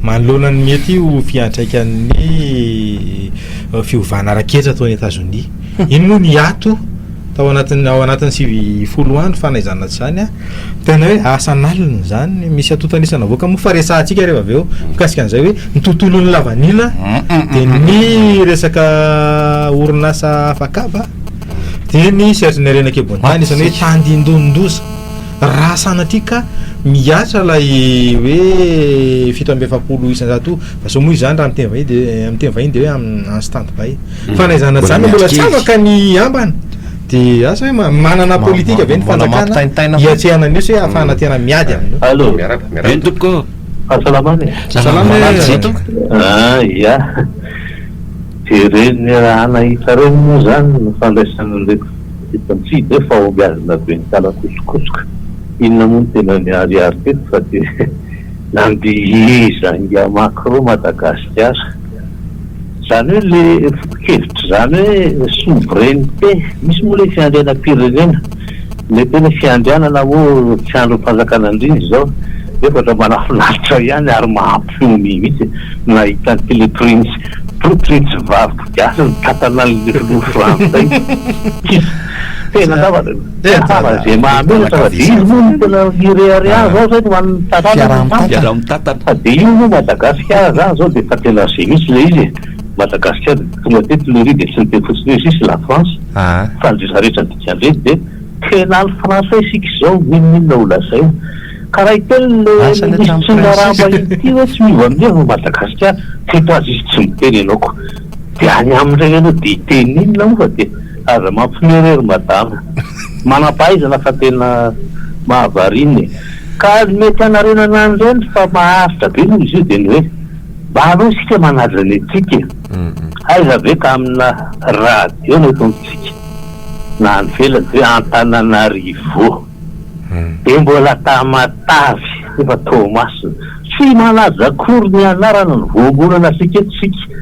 manoloana ny mety ho fiantraikan'ny fiovana ara-ketra ataon'i Etazonia. Iny moa ny ato Tao anatin'ny ao anatin'ny 90 andro fa na izany na tsy izany an, tena hoe asa an'alina izany, misy antontan'isa navoaka moa fa resahantsika rehefa avy eo mikasika an'izay hoe ny tontolon'ny lavanila dia ny resaka orinasa afakaba dia ny sehatry ny harena an-kibon'ny tany isany hoe tandindonin-doza. Raha sanatria ka mihatra ilay hoe 47% fa sao moa izany raha amin'ny teny vahiny dia amin'ny teny vahiny dia hoe en stand by. Fa na izany na izany mbola tsy afaka ny ambana dia asa hoe manana politika ve ny fanjakana hiatrehana an'io sa hoe ahafahana tena miady amin'io. Allo. Eny tompoko ô. Fahasalamana e. Salama e. Tompoko. Ah ya. Dia ireny raha nahita ireny moa izany no fandraisan'ireto eto amintsika dia fahombiazana be ny talakosokosoka. Inona moa no tena niharihary teto fa dia nandihizan'i Ingahy Macron Madagasikara. Izany hoe le foto-kevitra izany hoe souveraineté, misy moa le fiandrianam-pirenena, le tena fiandrianana moa tsy andron'ny fanjakana indrindra izao nefa ohatran'ny mahafinaritra ihany ary mampiomehy mihitsy nahita an'ity le printsy printsy vavy gasy mitantana an'le filoha frantsay, tsisy tena angamba tsara ze mahamenatra fa de izy moa no tena mirehareha zao zay no an'ny taranany fa de io moa Madagasikara zany zao de efa tena ze mihitsy le izy e Madagasikara de tonga teto le ry de tsy niteny fotsiny hoe izy la France fa ny rehetra rehetra dikan'ireny de tena any frantsay isika izao n'inon'inona ho lazaina ka raha hiteny le minisitry ny raharaham-bahiny ity hoe tsy miova ny heviny Madagasikara teto aza izy tsy miteny ianao ko de any aminy indray ianao de hiteny inona moa fa de Aza mampiomehy re ry madama. Manampahaizana fa tena mahavariana e. Ka ny mety hanarenana an'ireny fa maharitra be moa izy io dia ny hoe mba aleo isika manaja ny antsika e. Aiza ve ka amina radio na eto amintsika na any ivelany ve Antananarivo dia mbola Tamatave nefa Toamasina. Tsy manaja akory ny anarana ny voambolana asika eto isika.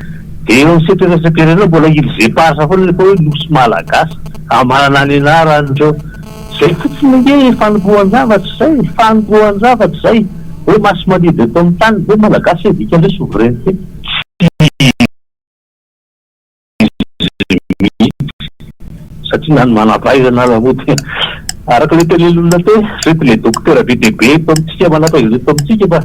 Dia eo amin'ny sehatra iraisam-pirenena mbola îles éparses foana nefa hoe nosy malagasy manana ny anarany ireo. Izay fotsiny ange fanombohan-javatra izay e, fanombohan-javatra izay. Hoe masi-mandidy eto amin'ny tany ve malagasy hoe dikan'ny hoe souveraineté? Tsy izy mihitsy satria na ny manam-pahaizana aza moa dia araka ilay tenenin'olona teo, ireto ilay dokotera be dia be eto amintsika manam-pahaizana eto amintsika fa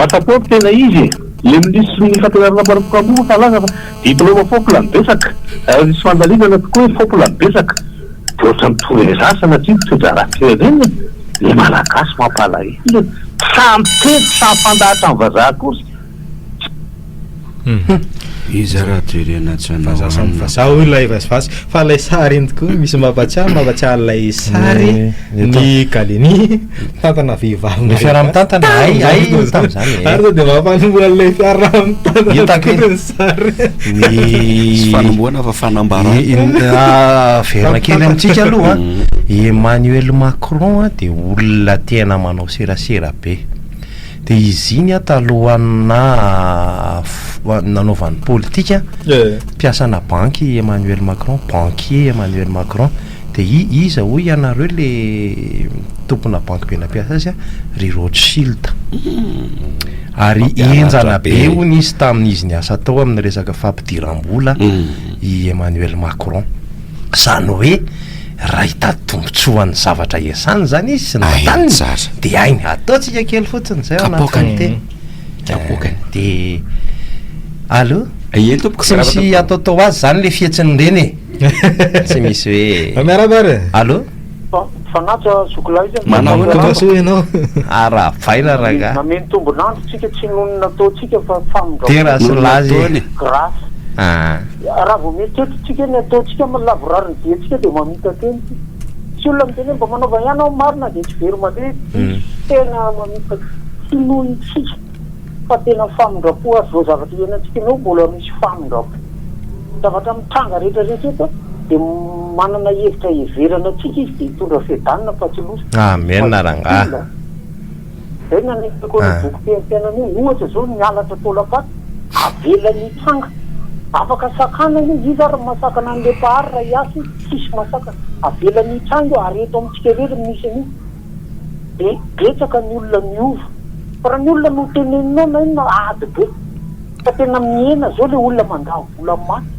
bata-paopy tena izy e! Ilay minisitry ny fampianarana ambaratonga ambony moa fa laza fa diplaoma fôpla no betsaka ary nisy fandalinana tokoa hoe fôpla no betsaka dia ohatran'ny mitovy sanatria mitondra raha-pirenena e! Ilay malagasy mampalahelo e! Samy teny samy fandahatra ny vazaha akory. Iza raha jerena tsy hanao Vazaha samy anona. vazaha hoy ilay vazivazy fa ilay sary iny tokoa misy mampatsiahy mampatsiahy ilay sary Ny ny Gallieni mitantana vehivavy Ny fiaraha-mitantana, hay, hay tamin'izany e. Ary sao dia mampanomboha an'ilay fiaraha-mitantana Hitako tokoa iny. ny sary. Ny Tsy fanombohana fa fanambarana. Averina kely amintsika aloha, i Emmanuel Macron dia olona tena manao serasera be. Dia izy iny an talohan'ny naha nanaovany politika, mpiasana banky i Emmanuel Macron, banquier Emmanuel Macron. Dia i iza hoy ianareo le tompona banky be nampiasa azy an? Ry Rothschild. Ary henjana be hono izy tamin'izy niasa tao amin'ny resaka fampidiram-bola i Emmanuel Macron. Izany hoe raha hitady tombontsoa ho an'ny zavatra iasany izany izy sy ny taniny dia hainy. Ataontsika kely fotsiny izay ao anatin'ny teny. Kapoakany. Dia allo? Eny tompoko. Tsy misy ataotao azy izany ilay fihetsiny ireny e. Tsy misy hoe. Miarahaba ary e. Allo? Fanaja zokilahy izy. Manao ahoana tonga soa ianao. Arahabaina rangahy. Nameno tombon'andro tsika tsy noho ny nataontsika fa famindram-po. Dera sy laza e. Grâce. Ah. Raha vao mieritreritra tsika ny ataontsika amin'ny lavorary ny diantsika dia mamita-tena tsika. Tsy olona miteny hoe mba manaova ihany aho marina dia tsy very mandeha. Diso tena mamita tsy noho isika fa tena famindram-po ary izao zavatra iainantsika izao mbola misy famindram-po. Zavatra mitranga rehetra rehetra eto dia manana hevitra hiheverana antsika izy dia hitondra fiadanana fa tsy loza. Amen rangahy. Zay no nanekeko an'io boky fiaimpiainana io. Ohatra zao ny halatra taolam-paty, avelany hitranga. Afaka sakanana io, iza ary no mahasakana an'ilay mpahary raha hiasa izy? Tsisy mahasakana. Avelany hitranga io ary eto amintsika irery no misy an'io. Dia betsaka ny olona miova. Fa raha ny olona no teneninao na inona, ady be. Fa tena mihena zao le olona mandany vola maty.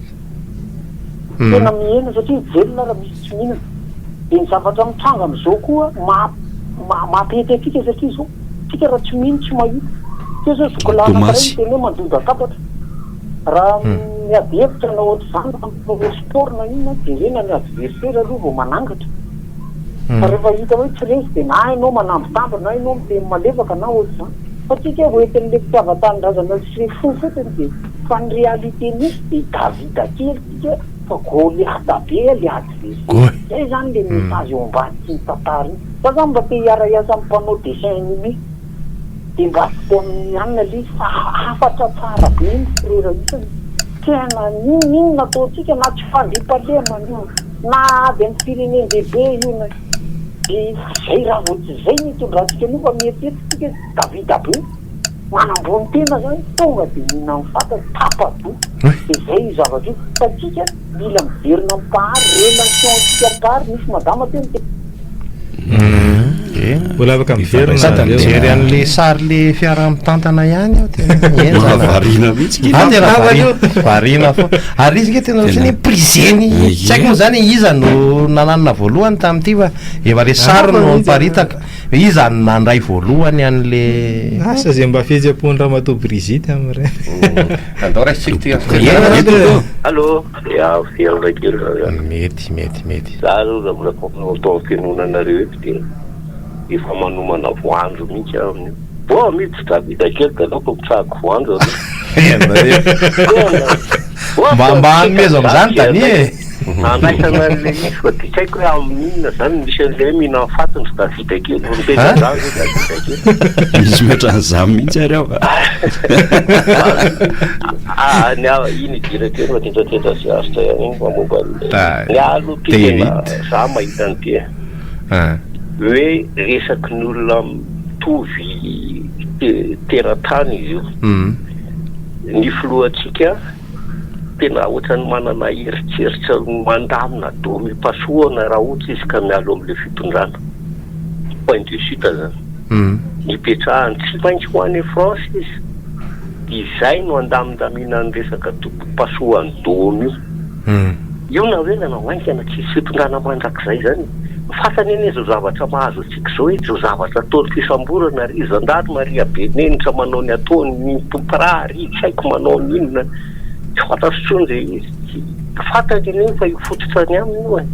Tena mihena satria velona raha misy tsy mihinana. Dia ny zavatra mitranga amin'izao koa mampety antsika satria izao tsika raha tsy mino tsy mahita. Teo izao zokilahy anankiray niteny hoe mandondon-tapatra. Raha miady hevitra na ohatr'izany na manao sport na inona, jerena ny adversaire aloha vao manangatra. Fa rehefa hita hoe tsy resy dia na ianao manambitamby na ianao miteny malefaka na ohatr'izany. Fa tsika hoentin'ilay fitiavan-tanindrazana sy fo fotsiny dia fa ny réalité misy dia Davida kely tsika fa Goliata be le adversaire. Zay zany le message eo ambadiky iny tantara iny. Za zany mba te hiara-hiasa amin'ny mpanao dessin animé dia mba atao amin'ny anona le izy fa hafatra tsara be iny frera isany. Tena n'inon'inona ataontsika na tsy fandriampahalemana io na ady amin'ny firenen-dehibe io na dia zay raha vao tsy zay ny itondrantsika an'io fa mieritreritra tsika hoe Davida be manambony tena zany tonga dia mihinan'ny fatany tapa-doha dia zay io zavatra io fa tsika mila miverina amin'ny mpahary relation tsika amin'ny mpahary misy madama teo niteny Mbola afaka miverina Sady avy eo. mijery an'le sary le fiara mitantana ihany aho tena henjana. Mahavariana mihitsy Ah, tena Namana variana, io. variana foana. Ary izy nge tena ohatran'ny hoe prisé-ny. Tsy haiko moa zany iza no nananina voalohany tamin'ity fa efa le sary no niparitaka. Iza no nandray voalohany an'le. Asa izay mba fihetseham-pon'i Ramatoa Brigitte amin'ireny. Andao raisitsika ity Eny. Allô, ya velona kely zany zany. Mety, mety, mety. Za aloha raha mbola tao amin'ny fiangonanareo eto dia efa manomana voanjo mihitsy aho amin'io. Bon miditra Davida kely dia aleoko mitsako voanjo aloha. Mba mba hanomeza amin'izany Dani e. Andraisana an'ilay izy fa dia tsy haiko hoe amin'inona izany no misy an'ilay hoe mihinana faty ry Davida kely. Vao niteny an'izany ve Davida kely? Misy mihoatran'izany mihitsy ary aho. Ah, ny ahy iny idirako iny fa tetratetra sy aritra ihany iny fa momba an'ilay. Ny ahy aloha ity tena za mahita an'ity e. Hoe resaky ny olona mitovy teratany izy io. Ny filohantsika tena ohatran'ny manana eritreritra mandamina domi-pasohana raha ohatra izy ka miala eo amin'ilay fitondrana. Point de chute zany. Nipetrahany. Tsy maintsy ho any France izy. Izay no andamindaminany resaka domi-pasohan'ny domi io. Io na hoe nanao haingana tsy hisy fitondrana mandrakizay izany. Fantany anie izao zavatra mahazo antsika izao e, izao zavatra ataony fisamborana ry zandary Maria Benenitra manao ny ataony, ny mpiraha ry tsy haiko manao ny inona, tsy fantatro intsony izay izy, tsy fantany anie fa hifototra any aminy io e,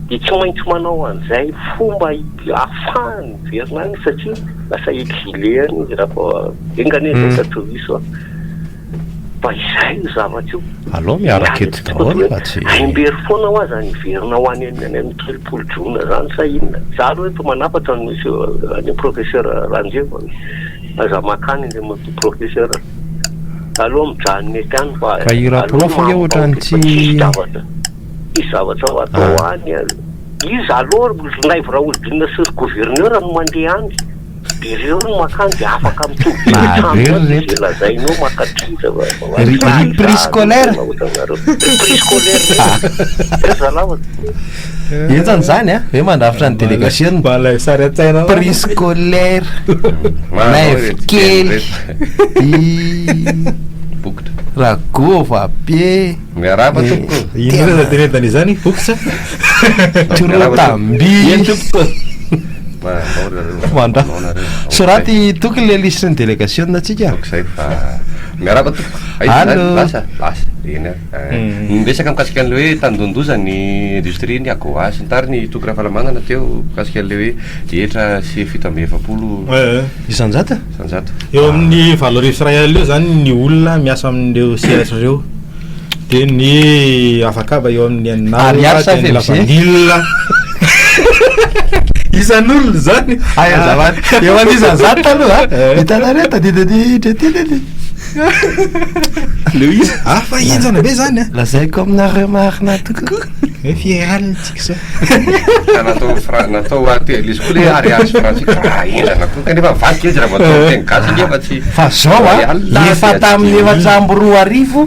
dia tsy maintsy manao an'izay fomba ahafahany miverina any satria lasa exilé any izy raha vao enga anie izay ka tsy ho diso aho. Fa izay io zavatra io. Aleo miaraka eto daholo fa tsy. Aimbery foana hoa zany hiverina ho any any amin'ny 30 jona zany sa inona? Za aloha eto manapatra an'i monsieur an'i professeur Ranjeva. Aza makany Andriamatoa professeur. Aleo mijanona eto ihany fa Ka io aleo raprof ange ohatran'ny mampahontsika fa tsisy tsy zavatra tsisy zavatra ho atao any. Iza aloha ry Naivo Raholdina sy ry gouverneur no mandeha any. De reo no makany de afaka mitovy Nareo trano ry reto. ze lazainao makatrinja fa Ry ry prix scolaire. Ry prix scolaire reo zalahy. Henjana izany a, hoe mandrafitra ny délégation. Mba alaivo sary an-tsaina. Prix scolaire. Naivo kely. I Ragova be. Miarahaba tompoko. Inona no tenenina izany? Bokotra? Trotamby. Mandra. Soraty tokony le lisitry ny délégation tsika. Zay fa miarahaba tompoko. Allô. Lasa, lasa. Eny ary. Ny resaka mikasika an'ilay hoe tandindonin-doza ny industrie ny AGOA sy ny tariny i Toky Rafalimanana teo mikasika an'ilay hoe hetra sy 47 Isan-jato? Isan-jato. Eo amin'ny 1008 alina eo zany ny olona miasa amin'ireo sehatra ireo. Dia ny afakaba eo amin'ny enina Ariary sa dia ny FMG? lavanila. Isan'olona zany. Ay, azafady. Eo an'isan'zato aloha. Hitanareo tadidiny tretiny. Le izy. Hafa henjana be zany a. Lazaiko aminareo marina tokoa. Hoe firy tsika zao. Ka natao fra- natao ate- le izy koa le ariary sy frantsika ah henjana koa kanefa mivadika izy raha vao atao amin'ny teny gasy nefa tsy Fa zao a, Royal efa dia tamin'ny tsy- 2004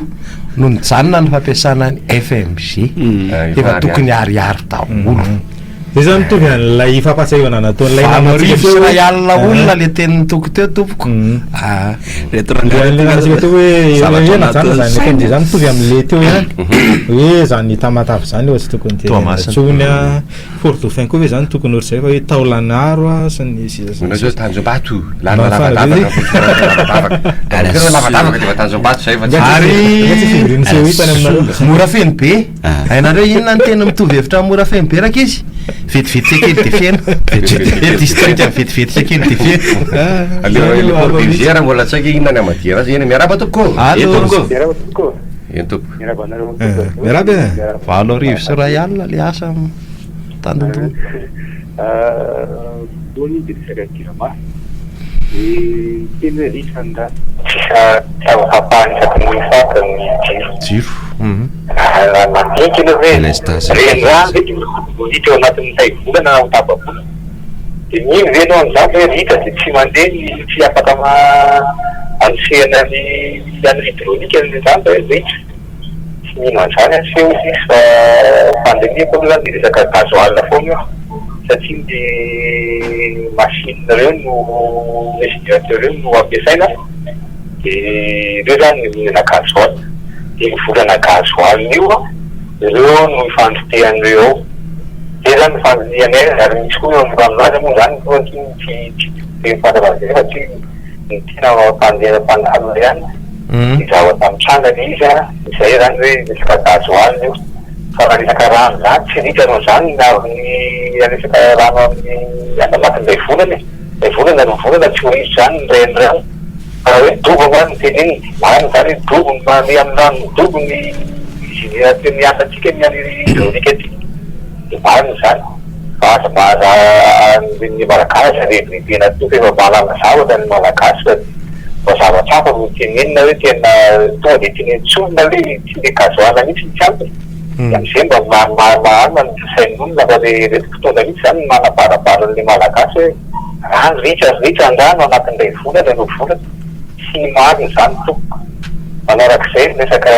no nijanona ny fampiasana ny FMG. Ah, Efa tokony ariary daholo. Zay zany mitovy an'ilay fampahatsiahivana nataon'ilay 1008 olona le tenin'ny toko teo tompoko. Ah. Reto Ilay namantsika teo hoe Zavatra hoe najanona anatin'ny zany saina. FMG zany mitovy amin'le teo ihany. Hoe zany Tamatave zany ohatry tokony tenenina Toamasina. intsony a. Fort Dauphin koa ve zany tokony ohatr'izay fa hoe Taolanaro a sy ny sisa sy ny Manao zao sisa. Tanjombato, lalana Mafana be. lavadavaka, lavadavaka. Tena lavadavaka dia efa Tanjombato zay fa tsy Ary Nga tsy fivorian'ny COI tany aminareo. mora feno be. Hainareo inona ny teny mitovy hevitra amin'ny mora feno be rankizy? Vetivetika kely dia feno. Vetivety district vetivetika kely dia feno. Aleo le port de raha mbola tsy haiko inona ny amadihana azy eny miarahaba tompoko. Allô. Eny tompoko. Miarahaba tompoko. Eny tompoko. Miarahaba anareo tompoko. Miarahaba e. 1008 le asa tandindona. Voalohany dia resaka Jirama. Ny teny hoe ritra ny rano. Tsisy zavatra isaky ny faritra ny jiro. Jiro. Raha mandinika ianao hoe Délestage. renirano ve dia ho ritra ao anatin'ny iray volana na ho tapa-bolana. Dia mino ve ianao amin'izany hoe ritra dia tsy mandeha ny tsy afaka anosehana ny an'ny hydraulique ny rano hoe ritra. Tsy mino an'izany aho seho izy fa fandinihako aloha zany dia resaka gasoil foana io satria ny machine ireo no réfrigérateur ireo no ampiasaina dia ireo zany no mihinana gasoil dia io volana gasoil io an ireo no ifandrotehan'ireo ao zay zany ny fandinihanay azy ary misy koa eo amin'ny ranomazy moa zany koa tsy tsy tsy fantatra be fa tsy ny tena mpandeha mpandalo ihany ny zavatra mitranga le izy an, izay zany hoe resaka gasoil io, fa raha resaka rano zany tsy ritra noho izany na amin'ny resaka rano amin'ny ato anatin'ny iray volana e, iray volana roa volana tsy ho ritra zany ny renirano, fa raha hoe dobo angamba no tenenina, marina zany hoe dobo ny mandeha amin'ny rano dobo ny générateur ny asantsika ny an'ny hydraulique aty. Dia marina izany fa aza mba aza ny Malagasy rebirebena toa fa efa mahalala zavatra ny Malagasy fa mba zavatra hafa no tenenina hoe tena tonga dia teneno tsorina hoe tsy le gasoil mihitsy no tsy ampy dia amin'izay mba mahalana ny sain'olona fa le ireto mpitondra mihitsy izany no manabarabara an'ilay Malagasy hoe rano ritra ritra ny rano anatin'ny iray volana roa volana tsy marina izany tompoko. Manarak'izay ny resaka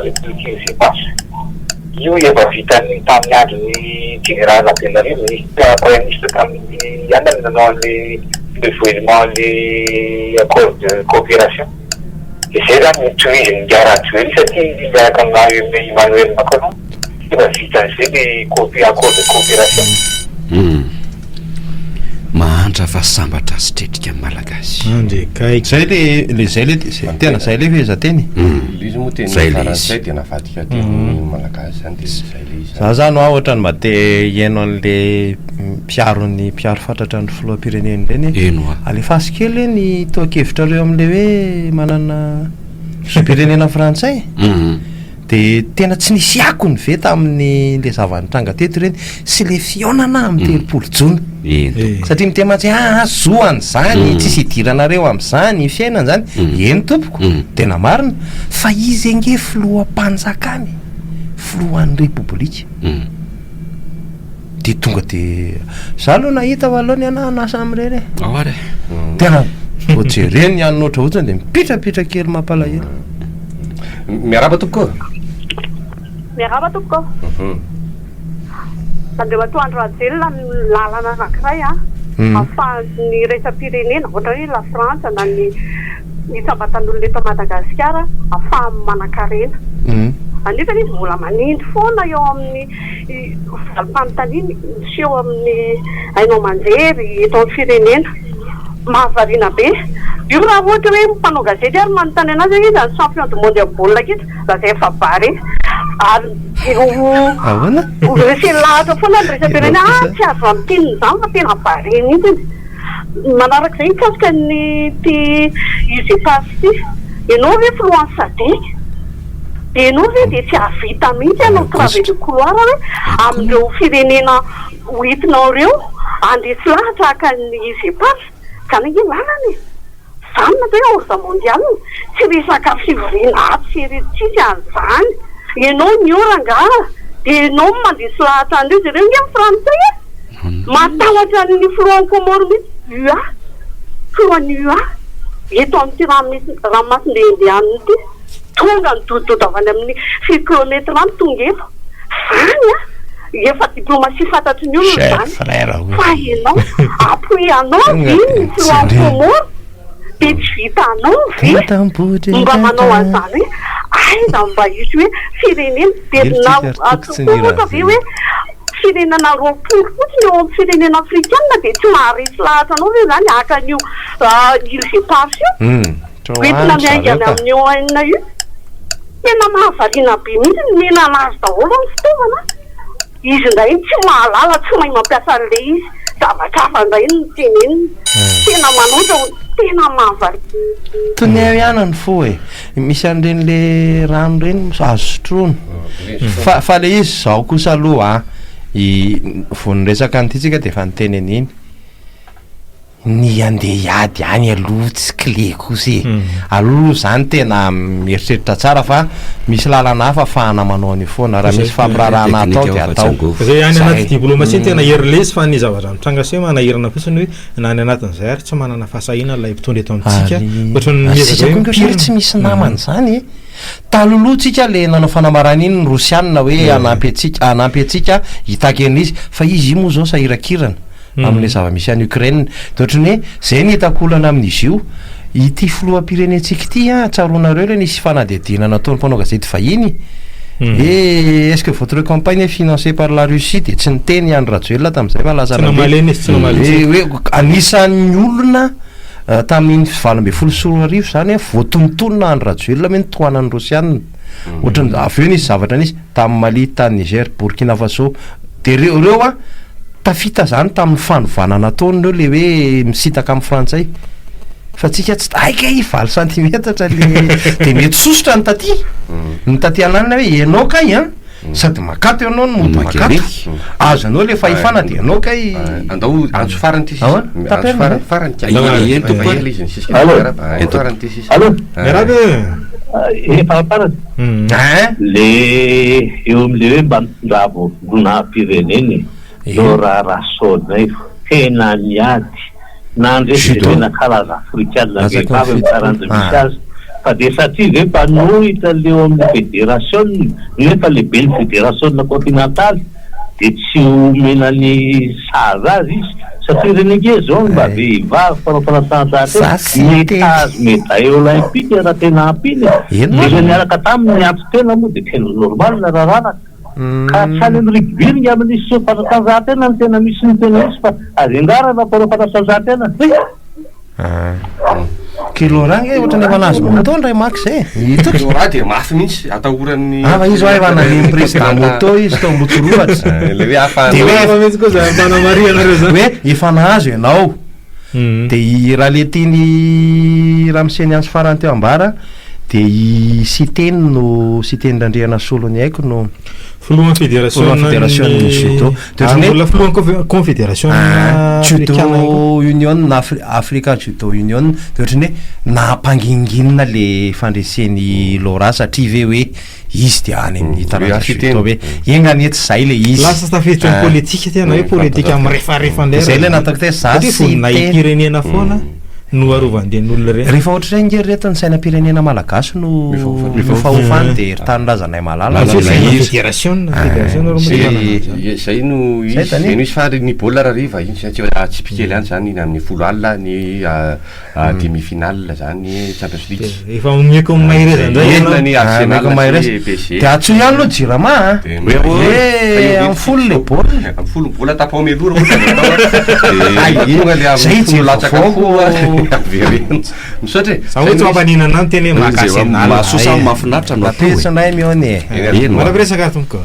république Zemas. Io efa vitan'ny tamin'ny andron'ny Jeneraly Rabenarivo, ministre premier ministre tamin'ny ihany no nanao an'ilay renouvellement an'ilay accord de coopération. Dia izay izany no tohizin'ingahy Rajoelina satria izy miaraka amin'i Emmanuel Macron efa vitan'izay ilay coopé- accord de coopération. Mahantra fa sambatra sy tretrika ny Malagasy. Andre gaigy. Zay le le zay le tena zay le fehezanteny. Le izy moa teny Zay le izy. frantsay dia navadika teny malagasy zany dia zay le izy. Za zany hoa ohatrany mba te hihaino an'le mpiaro ny mpiaro fatratra ny filoham-pirenena ireny. Eny hoa. Alefaso kely hoe ny tohan-kevitrareo amin'le hoe manana zom-pirenena frantsay. Dia tena tsy nisy akony ve tamin'ny le zava-nitranga teto ireny sy le fihaonana amin'ny 30 jona? Eny tompoko. Satria miteny mantsy hoe aa zo an'izany, tsisy idiranareo amin'izany, fiainana izany. Eny tompoko, tena marina. Fa izy ange filoham-panjakana e, filohan'ny Repoblika. Dia tonga dia za aloha nahita fa aleo ny anah hanasa amin'ireny e. Ao ary e. Tena vao jereny ny anona ohatra ohatrany dia mipitrapitra kely mampalahelo. Miarahaba tompoko. Miarahaba tompoko. Andriamatoa Andry Rajoelina ny lalana anankiray a ahafahan'ny iraisam-pirenena ohatra hoe la Frantsa na ny isam-batan'olona eto Madagasikara ahafahany manankarena. Anefa izy mbola manindry foana eo amin'ny Valim-panontaniana miseho amin'ny haino aman-jery eto amin'ny firenena. Mahavariana be. Io raha ohatra hoe mpanao gazety ary manontany anazy hoe iza ny champion du monde amin'ny baolina kitra, lazainy fa Barea. Ary Ahoana? ho reseny lahatra foana ny resaka ireny hoe ah tsy azo ampianina izany fa tena Barea mihitsy. Manarak'izay mikasika ny ity Ugepas ity, ianao ve filohan'ny Sadec? Dia ianao ve dia tsy hahavita mihitsy hanao travée de couloir hoe amin'ireo firenena ho entinao ireo handresy lahatra haka ny Ugepas? Izany ange lalana e! Izany no atao hoe ordre mondial, tsy resaka fivoriana atsy sy ery tsisy an'izany. Ianao ny eo rangaha dia ianao no mandresy lahatra an'ireo, jereo ange ny frantsay e! Matahotra ny filohan'i Comores mihitsy, UA, filohan'ny UA eto amin'ity ranomasimbe Indianina ity. Tonga nidodododo avy any amin'ny firy kilometre any tonga eto. Zany an! Efa diplomatie fantatry ny olona Cher izany. frère hoy. Fa ianao, appui-anao Tonga ve dia ny filohan'i tsindrio. Comores? Dia tsy vitanao ve Tampotampotra mba manao tratra. an'izany hoe aiza mba hisy hoe firenena dia Velontsika na ary toky atao tsy koa ohatra ve nirazy. hoe firenena 20 fotsiny eo amin'ny firenena afrikana dia tsy maharesy lahatra anao ve izany haka an'io îles éparses io? Hoentina miainga avy amin'ny ONU. Tena mahavariana be mihitsy, nomena anazy daholo ny fitaovana, izy indray no tsy mahalala, tsy mahay mampiasa an'ilay izy, zavatra hafa indray no teneniny. Tena manoatra, tena mahavariana. Toneo ihany ny fo e! Misy an'ireny le rano ireny azo sotroina. Fa fa le izy zao kosa aloha an, i vao niresaka an'ity tsika de efa niteny an'iny. Ny andeha hiady any aloha tsy clé kosa e! Aleo aloha zany tena mieritreritra tsara fa misy lalana hafa afahana manao an'io foana, raha misy fampiraharahana atao dia atao. Zay any anaty Zay. diplomatie tena hery lesy fa ny zavatra mitranga seho manahirana fotsiny hoe na any anatin'izay ary tsy manana fahasahiana ilay mpitondra eto amintsika Ary ohatran'ny ary miezaka sisa hoe koa nge mipirina. tsy misy namana izany e! Taloloha tsika le nanao fanambarana iny ny rosianina hoe hanampy antsika hanampy antsika hitaky an'izy fa izy io moa zao sahirakirana. amin'ilay zava-misy any Ukraine. Dia ohatran'ny hoe izay no hitako olana amin'izy io. Ity filoham-pirenentsika ity an, tsaroanareo ilay nisy fanadihadiana nataon'ny mpanao gazety vahiny hoe est-ce que votre campagne est financée par la Russie? Dia tsy niteny i Andry Rajoelina tamin'izay fa lasa Tsy namaly eny izy, tsy namaly Hoe intsony. hoe anisan'ny olona tamin'iny 2018 izany an, voatonontonona Andry Rajoelina hoe nitohanan'ny Rosiana. Ohatran'ny avy eo nisy zavatra nisy tany Mali, tany Niger, Burkina Faso, dia ireo ireo an, Tafita zany tamin'ny fanovana nataony ireo le hoe misintaka amin'ny frantsay fa tsika tsy hay kay valo santimetatra le de mety sosotra ny taty ny taty ananona hoe enao kay an sady makato ianao no mody makato azo anao le fahefana de enao kay Andao antso farany ty sisa. Ahoana? Antso Tapera farany ve? farany ty. Allo. Eny tompoko. Ela izy nisisika Allo. miarahaba. Antso farany ty sisa. Allo. Miarahaba e. Eh, faraparany. Hein? Le eo amle hoe mba mitondra voninahi-pirenena e. Laura Rasoanaivo, tena niady, nandresy Judo. firenena kalaza afrikana Latsaka vehivavy amin'ny amin'ny taranja 70. misy azy. Fa dia satria ve mpanohitra le eo amin'ny federasiona nefa lehiben'ny federasiona kontinantaly dia tsy omena ny sahaza azy izy? Satria ireny ange izao no mba vehivavy mpanao fanatanjahantena Za tsy mety hiteny. hahazo medaille olympique raha tena ampiana e! Eny Ireo marina. niaraka taminy niantso-tena moa dia tena normal raha raraka. Ka tsy any amin'ny rugby ry ngamba nisy seho fanatanjahantena no tena misy ny tena izy fa aza engarana mpanao fanatanjahantena. Kay Laura nge ohatran'ny efa nahazo moto ndray Max e. Ny toky. Laura dia mafy mihitsy atahoran'ny. Ah fa izy hoa efa nalemy président moto izy tao Ambohitsirohatra. Ilay hoe hafa. Dia hoe Hafa mihitsy koa izany fanamarihanareo izany. Hoe efa nahazo ianao. Dia i raha le tian'i ramose niantso farany teo ambara dia i Siteny no Siteny Randrianasoloniaiko no Filohan'ny federasiona filohan'ny federasion'ny judo. Dia Ary ohatran'ny hoe mbola filohan'ny confe- confederasiona Ah, afrikana ihany koa. Judo Union Afri- Africa Judo Union dia ohatran'ny hoe nampanginginina le fandresen'i Laura satria ve hoe Izy dia any amin'ny taranja judo hoe enga anie tsy zay le izy. Lasa tafiditra amin'ny politika tena hoe politika mirefarefa indray. Zay le nataoko teo za Satria sy hiteny. voninahim-pirenena foana no arovan'ireny olona ireny. Rehefa ohatr'izay ange ry reto ny sainam-pirenena malagasy no mihofahofa any dia ry tanindrazanay malala Satria no fiainana izy. federasiona, federasiona ro Zay manana an'izany. zay no izy, Zay Daniel. zay no izy fa ny baolina rahariva iny tsy atsipy kely ihany zany iny amin'ny 10 alina ny demi finale zany Champions League. Efa omeko ny mahereza indray Enina ianao. ny Arsenal Omeko sy mahereza. PSG. Dia antsoy ihany aloha Jirama a. Dia Hoe amin'ny 10 le baolina. Amin'ny 10 ny baolina tapao mialoha raha ohatra ka atao a. Dia tonga le Zay amin'ny 10 latsaka vaovao folo. Avereno. Misaotra e. Za hoe tsy mampaninona anah ny teny hoe maka Zay arsenal. mahasoa samy mahafinaritra no atao e. Rapeso ndray mihaona e. Eny Mandra-piresaka tompoko.